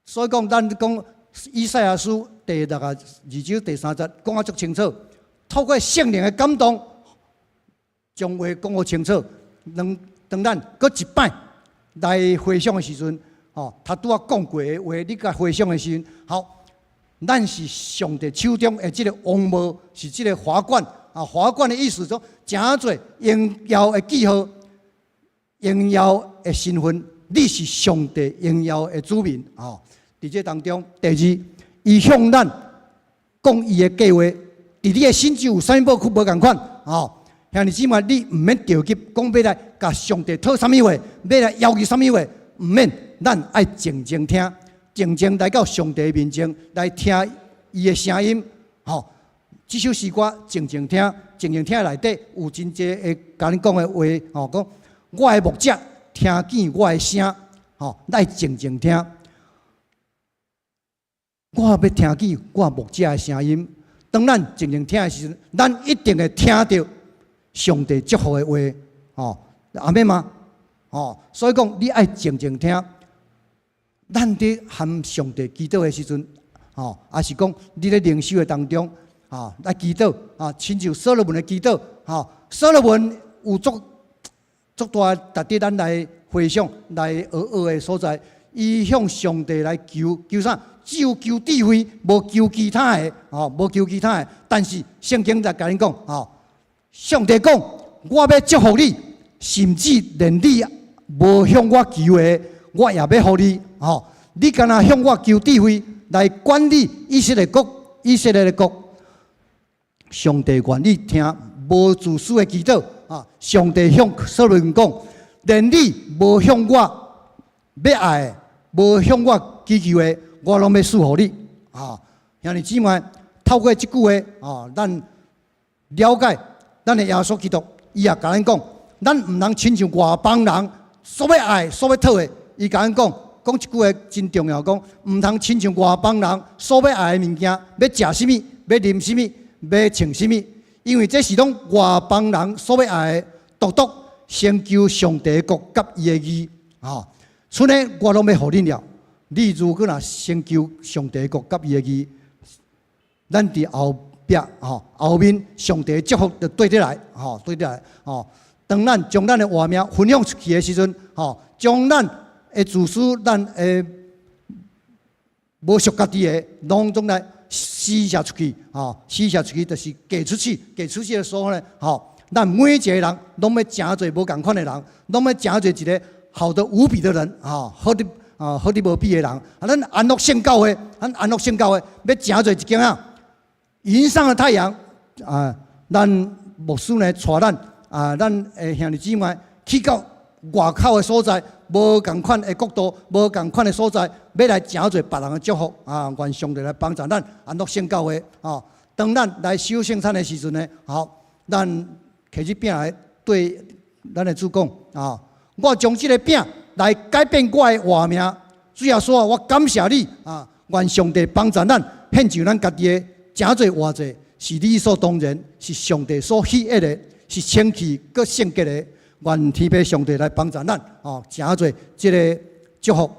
所以講，咱講以賽亞書第62章第3節講甲足清楚，透過聖靈的感動，將話講予清楚。當當咱閣一擺來回想的時陣，吼，他拄仔講過的話，你共回想的時陣，好，咱是上帝手中的這个王帽，是這个華冠啊。華冠的意思說，誠做榮耀的記號，榮耀的身份，你是上帝榮耀的子民，吼。佇這當中，第二，伊向咱講伊的計劃，佇你的心中有啥物無無仝款，吼。兄弟姊妹，你毋免著急，講欲來共上帝討啥物話，欲來要求啥物話，毋免，咱愛靜靜聽，靜靜來到上帝面前來聽伊的聲音，吼。這首詩歌靜靜聽，靜靜聽內底有真濟會共恁講的話，吼，講我的牧者聽見我的聲，吼，來靜靜聽。我欲聽見我牧者的聲音，當咱靜靜聽的時陣，咱一定會聽著上帝祝福的話，吼，阿們嗎？吼，所以講你愛靜靜聽。咱佇和上帝祈禱的時陣，吼，抑是講你咧靈修的當中，吼，來祈禱，啊，親像所羅門的祈禱，吼，所羅門有足足大值得咱來回想、來學學的所在。伊向上帝來求，求啥？只有求智慧，無求其他的，吼，無求其他的。但是聖經在共恁講，吼，上帝講，我欲祝福你，甚至連你無向我求的，我也欲予你，吼。你敢若向我求智慧來管理以色列國，以色列的國。上帝願意聽無自私的祈禱，啊！上帝向所羅門講，連你無向我欲愛的，無向我祈求的，我攏欲賜予你。啊，兄弟姊妹，透過這句話，啊，咱了解咱的耶穌基督，伊也共咱講，咱毋通親像外邦人所欲愛、所欲討的。伊共咱講，講這句話真重要，講毋通親像外邦人所欲愛的物件，欲食啥物，欲啉啥物，欲穿啥物，因為這是攏外邦人所欲愛的，獨獨先求上帝的國佮伊的義，吼，剩的我攏欲予恁了。你如果若先求上帝的國佮伊的義，咱佇後壁吼，後面上帝的祝福就綴得來，吼，綴得來，吼。當咱將咱的活命分享出去的時陣，吼，將咱的自私、咱的無屬家己的，攏總來施捨出去，吼，施捨出去就是給出去，給出去的時候呢，吼，咱每一個人攏欲成做無仝款的人，攏欲成做一個好得無比的人，吼，好得啊，好得無比的人。啊，咱安樂聖教會，咱安樂聖教會欲成做一間啊，雲上的太陽啊，咱牧師呢帶咱啊，咱的兄弟姊妹去到外口的所在，無仝款的國度，無仝款的所在，欲來成做別人的祝福啊！願上帝來幫助咱安樂聖教會啊！當咱來守聖餐的時陣呢，好，咱提起餅來對咱的主講啊！我將這個餅來改變我的活命。主耶穌啊，我感謝你啊！願上帝幫助咱，獻上咱家己的，成做活祭，是理所當然，是上帝所喜悅的，是清氣閣聖潔的。願天父上帝來幫助咱，哦，成做這个祝福。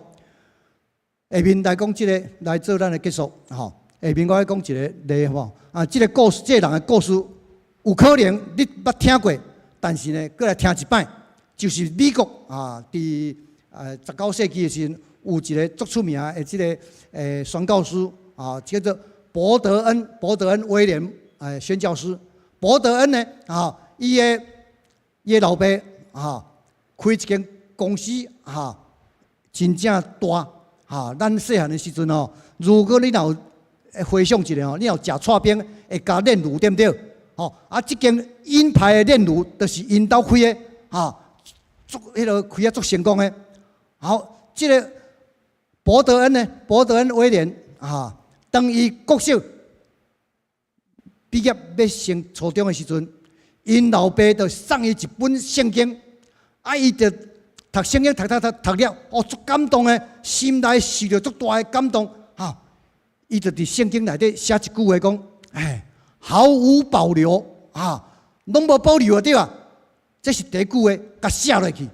下面來講這个來做咱的結束，吼。下面我愛講一个例吼，啊，這个故事，這个人的故事，有可能你捌聽過，但是呢，閣來聽一擺，就是美國啊，佇19世紀的時陣，有一个足出名的這个宣教師啊，叫做博德恩，博德恩威廉宣教師。博德恩呢，啊，伊的老爸啊，開一間公司哈，真正大哈。咱細漢的時陣吼，如果你若有回想一下吼，你若有食剉冰會加煉乳對毋對？吼啊，這間鷹牌的煉乳就是𪜶兜開的，哈，足彼个開啊足成功的。好，這个博德恩呢，博德恩威廉啊，當伊國小畢業欲升初中的時陣，𪜶老爸就送伊一本聖經，啊，伊就讀聖經讀讀讀讀了，哦，足感動的，心內受著足大的感動，哈，伊就佇聖經內底寫一句話講，哎，毫無保留，啊，攏無保留的對吧？這是第一句話，共寫落去。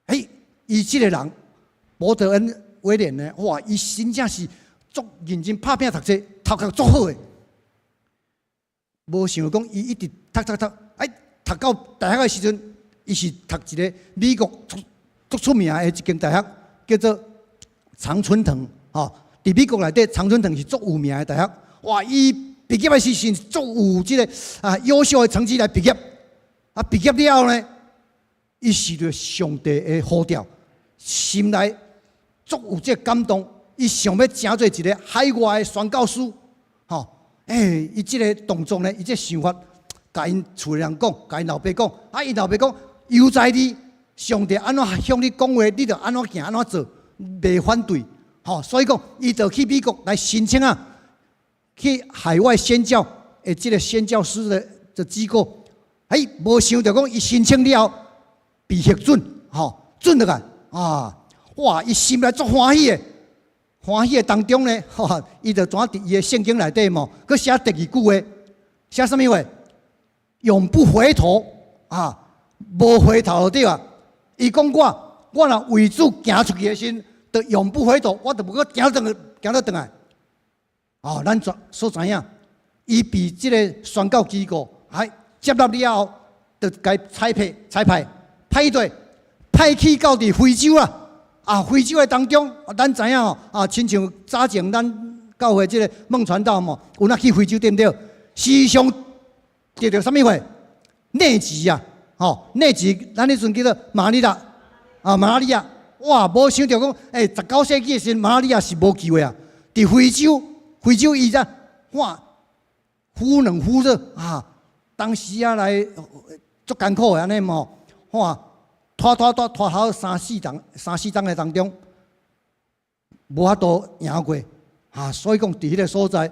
哎，伊這個人，博德恩威廉呢，哇，伊真正是足認真拍拚讀冊，頭殼足好的。無想講伊一直讀讀讀，哎，讀到大學的時陣，伊是讀一个美國足足出名的一間大學，叫做常春藤，吼。佇美國內底，常春藤是足有名的大學。哇，伊畢業的時陣足有這个啊優秀的成績來畢業。啊，畢業了後呢，伊受著上帝的呼召，心內足有這个感動，伊想欲成做一个海外的宣教師，吼。欸，伊這个動作呢，伊這个想法，共𪜶厝的人講，共𪜶老爸講，啊，𪜶老爸講，悠哉你，上帝按怎向你講話，你就按怎行，按怎做，袂反對，吼。所以講，伊就去美國來申請啊，去海外宣教的這个宣教師的這機構，哎，無想著講伊申請了後被核准，吼，准落來，啊，哇，伊心內足歡喜的。歡喜的當中呢，吼，伊就怎佇伊的聖經內底嘛，閣寫第二句話，寫啥物話？永不回頭啊，無回頭就對啊。伊講我，我若為主行出去的時陣，就永不回頭，我就無閣行轉，行倒轉來。哦，咱所知影，伊被這个宣教機構還接納了後，就共差派、差派、派去佗，派去到佇非洲啊。啊，非洲的當中，咱知影吼，啊，親像早前咱教會這个孟傳道嘛，有哪去非洲對毋對？時常得著啥物貨？瘧疾啊，吼，瘧疾，咱彼陣叫做馬里亞，啊，馬里亞，哇，無想著講，欸，19世紀的時陣，馬里亞是無救的啊。佇非洲，非洲伊則哇，忽冷忽熱啊，當時啊來足艱苦的按呢嘛，哇。拖拖拖拖好三四冬，三四冬的當中，無法度贏過，啊！所以講，佇彼个所在，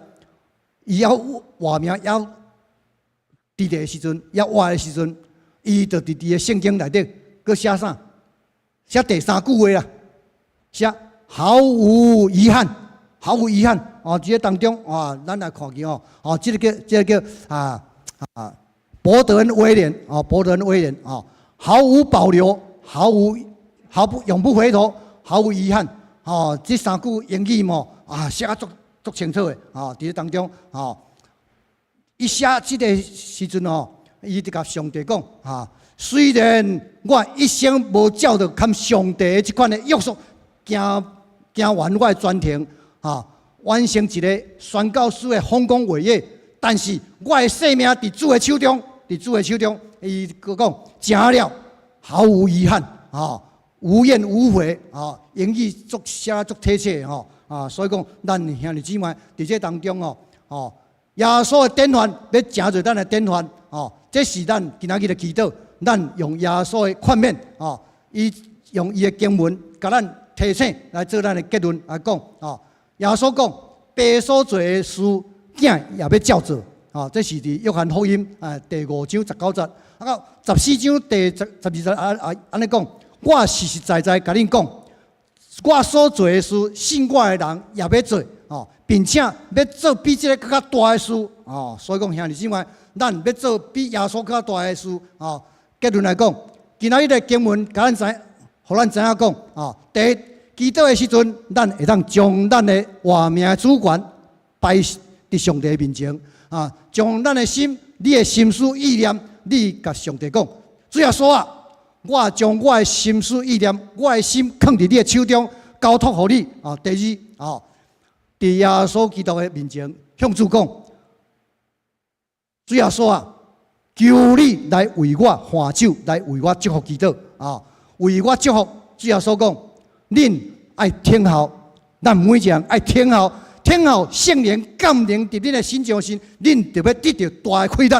伊猶活命，猶佇咧的時陣，猶活的時陣，伊就佇佇个聖經內底，閣寫啥？寫第三句話啦，寫毫無遺憾，毫無遺憾。哦，佇个當中，啊，咱來看見哦，哦，這个叫這个叫啊啊，博德恩威廉，哦，博德恩威廉，哦。毫無保留，毫無毫不永不回頭，毫無遺憾。吼，這三句英語嘛，啊，寫啊足足清楚的，吼，佇咧當中，吼，伊寫這个時陣吼，伊就共上帝講，哈，雖然我一生無照著堪上帝的這款的約束，行行完我的全程，哈，完成一个宣教師的豐功偉業，但是我的性命佇主的手中，佇主的手中，伊閣講，成了，毫無遺憾，哈，無怨無悔，啊，英語足寫足貼切吼，啊，所以講，咱兄弟姊妹佇這當中哦，吼，耶穌的典範欲成做咱的典範，吼，這是咱今仔日的祈禱，咱用耶穌的勸勉，吼，伊用伊的經文，共咱提醒來做咱的結論來講，吼，耶穌講，爸所做的事，囝也欲照做，吼，這是佇約翰福音啊第五章十九節，啊到十四章第十十二節啊啊按呢講，我實實在在共恁講，我所做的事，信我的人也欲做，吼，並且欲做比這个閣較大的事，吼，所以講兄弟姊妹，咱欲做比耶穌閣較大的事，吼。結論來講，今仔日的經文，共咱知，予咱知影講，吼，第一，祈禱的時陣，咱會當將咱的活命主權擺佇上帝面前，啊，將咱的心、你的心思意念，你共上帝講，主耶穌啊，我將我的心思意念、我的心囥佇你的手中，交託予你。啊，第二，啊，佇耶穌基督的面前向主講，主耶穌啊，求你來為我還手，來為我祝福祈禱啊，為我祝福。主耶穌講，恁愛聽候，咱每一個人愛聽候，聽候聖靈降臨佇恁的身上時，恁就欲得著大的氣力。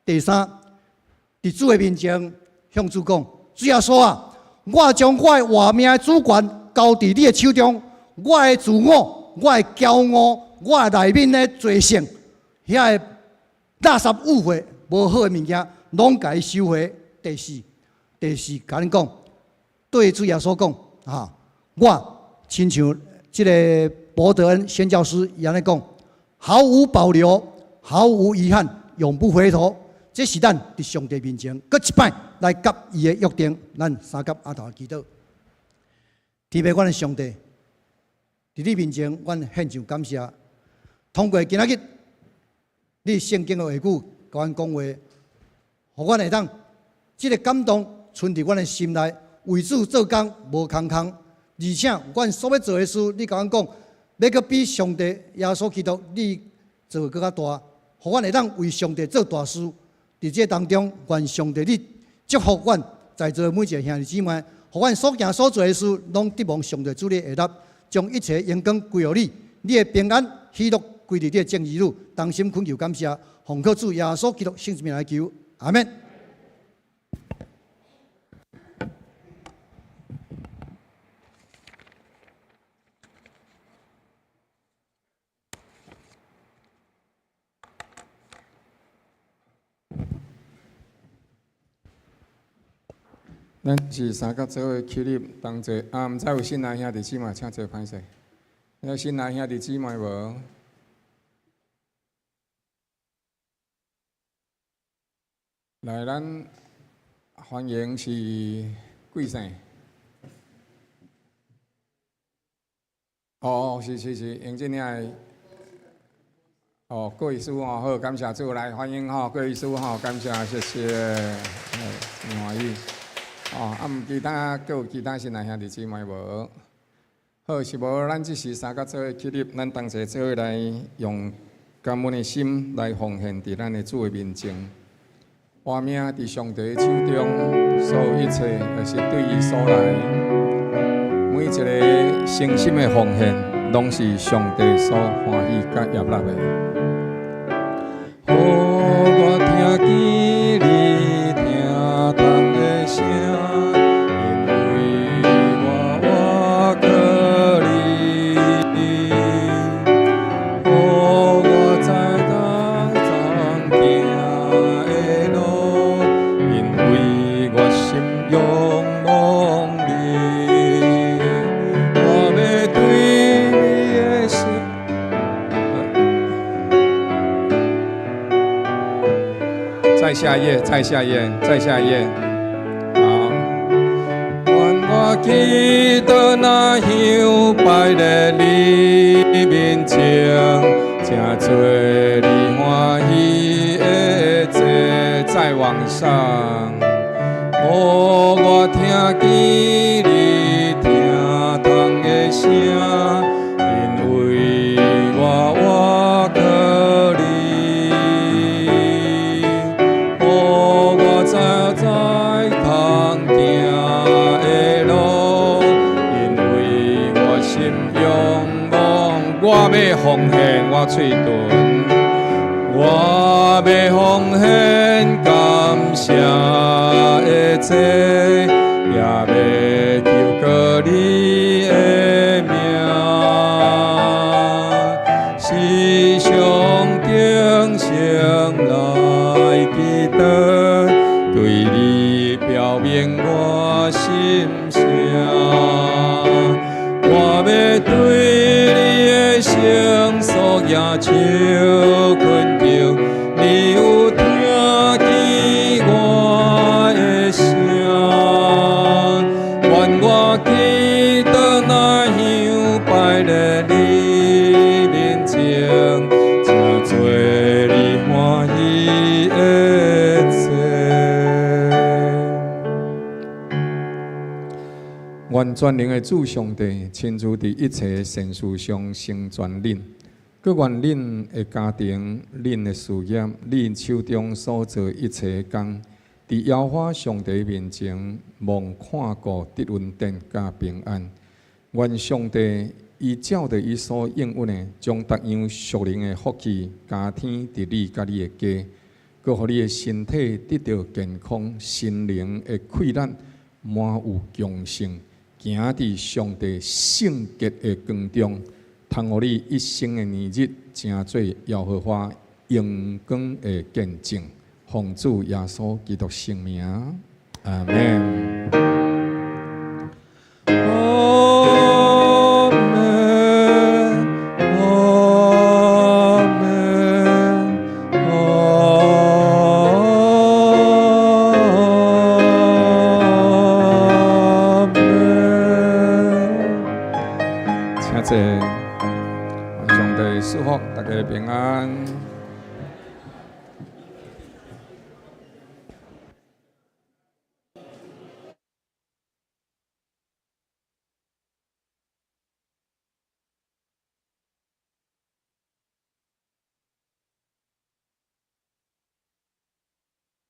第三，佇主的面前向主講，主耶穌啊，我將我的活命的主權交佇你的手中，我的自我、我的驕傲、我內面的罪性，遐个垃圾污穢、無好的物件，攏共伊收回。第四，第四，共恁講，對主耶穌講啊，我親像這个博德恩宣教師伊按呢講，毫無保留、毫無遺憾、永不回頭。這是咱佇上帝面前，閣一擺來佮伊的約定，咱三佮阿頭祈禱。天父，阮的上帝，佇你面前，阮獻上感謝。通過今仔日，你聖經的話語，共阮講話，予阮會當這个感動存佇阮的心內，為主做工無空空。而且，阮所欲做的事，你共阮講，欲閣比上帝耶穌基督你做閣較大，予阮會當為上帝做大事。佇這當中，願上帝你祝福阮在座每一个兄弟姊妹，予阮所行所做的事，攏得蒙上帝主你的悅納，將一切榮光歸予你，你的平安喜樂歸佇你的眾兒女，衷心懇求感謝，奉靠主耶穌基督聖名來求，阿們。咱是三佮做伙起立同齊，啊，毋知有新來兄弟姊妹，請坐歹勢。有新來兄弟姊妹無？來，咱歡迎是貴姓？哦，是是是，英俊兄。哦，郭醫師吼，好，感謝主來歡迎吼，郭醫師吼，感謝，謝謝，真歡喜。哦，啊，毋其他，閣有其他新來兄弟姊妹無？好，是無？咱這時三佮做伙起立，咱同齊做伙來用感恩的心來奉獻佇咱的主的面前。活命佇上帝的手中，所有一切都是對伊所來。每一个誠心的奉獻，攏是上帝所歡喜佮悅納的。予我聽見你聽筒的聲，因為我倚靠你。予我知當怎行的路，因為我心仰望你。我欲對你的心。再下一頁，再下一頁，再下一頁。我祈禱若香擺咧你面前，成做你歡喜的祭，再往上。哦，我聽見你疼痛的聲，因為我倚靠你。哦，我走在通行的路，因為我心仰望，我欲奉獻我喙唇，我欲奉獻感謝的祭，也欲求告你的名，時常警醒來祈禱，對你表明我心聲。我欲對你的聖所舉手懇求，你有聽見我的聲，願我祈禱若香擺咧你面前，成做你歡喜的祭。願全能的主上帝親自佇一切善事上成全恁，閣願恁的家庭、恁的事業、恁手中所做一切工，佇耶和華上帝面前蒙看顧得恩典佮平安。願上帝伊照著伊所應允的，將逐樣屬靈的福氣加添佇你佮你的家，閣予你的身體得著健康，心靈的氣力滿有強盛，行佇上帝聖潔的光中，通予你一生的年日，成做耶和華榮光的見證。奉主耶穌基督聖名，阿們。阿們，阿們，阿們。請坐，上帝賜福大家平安。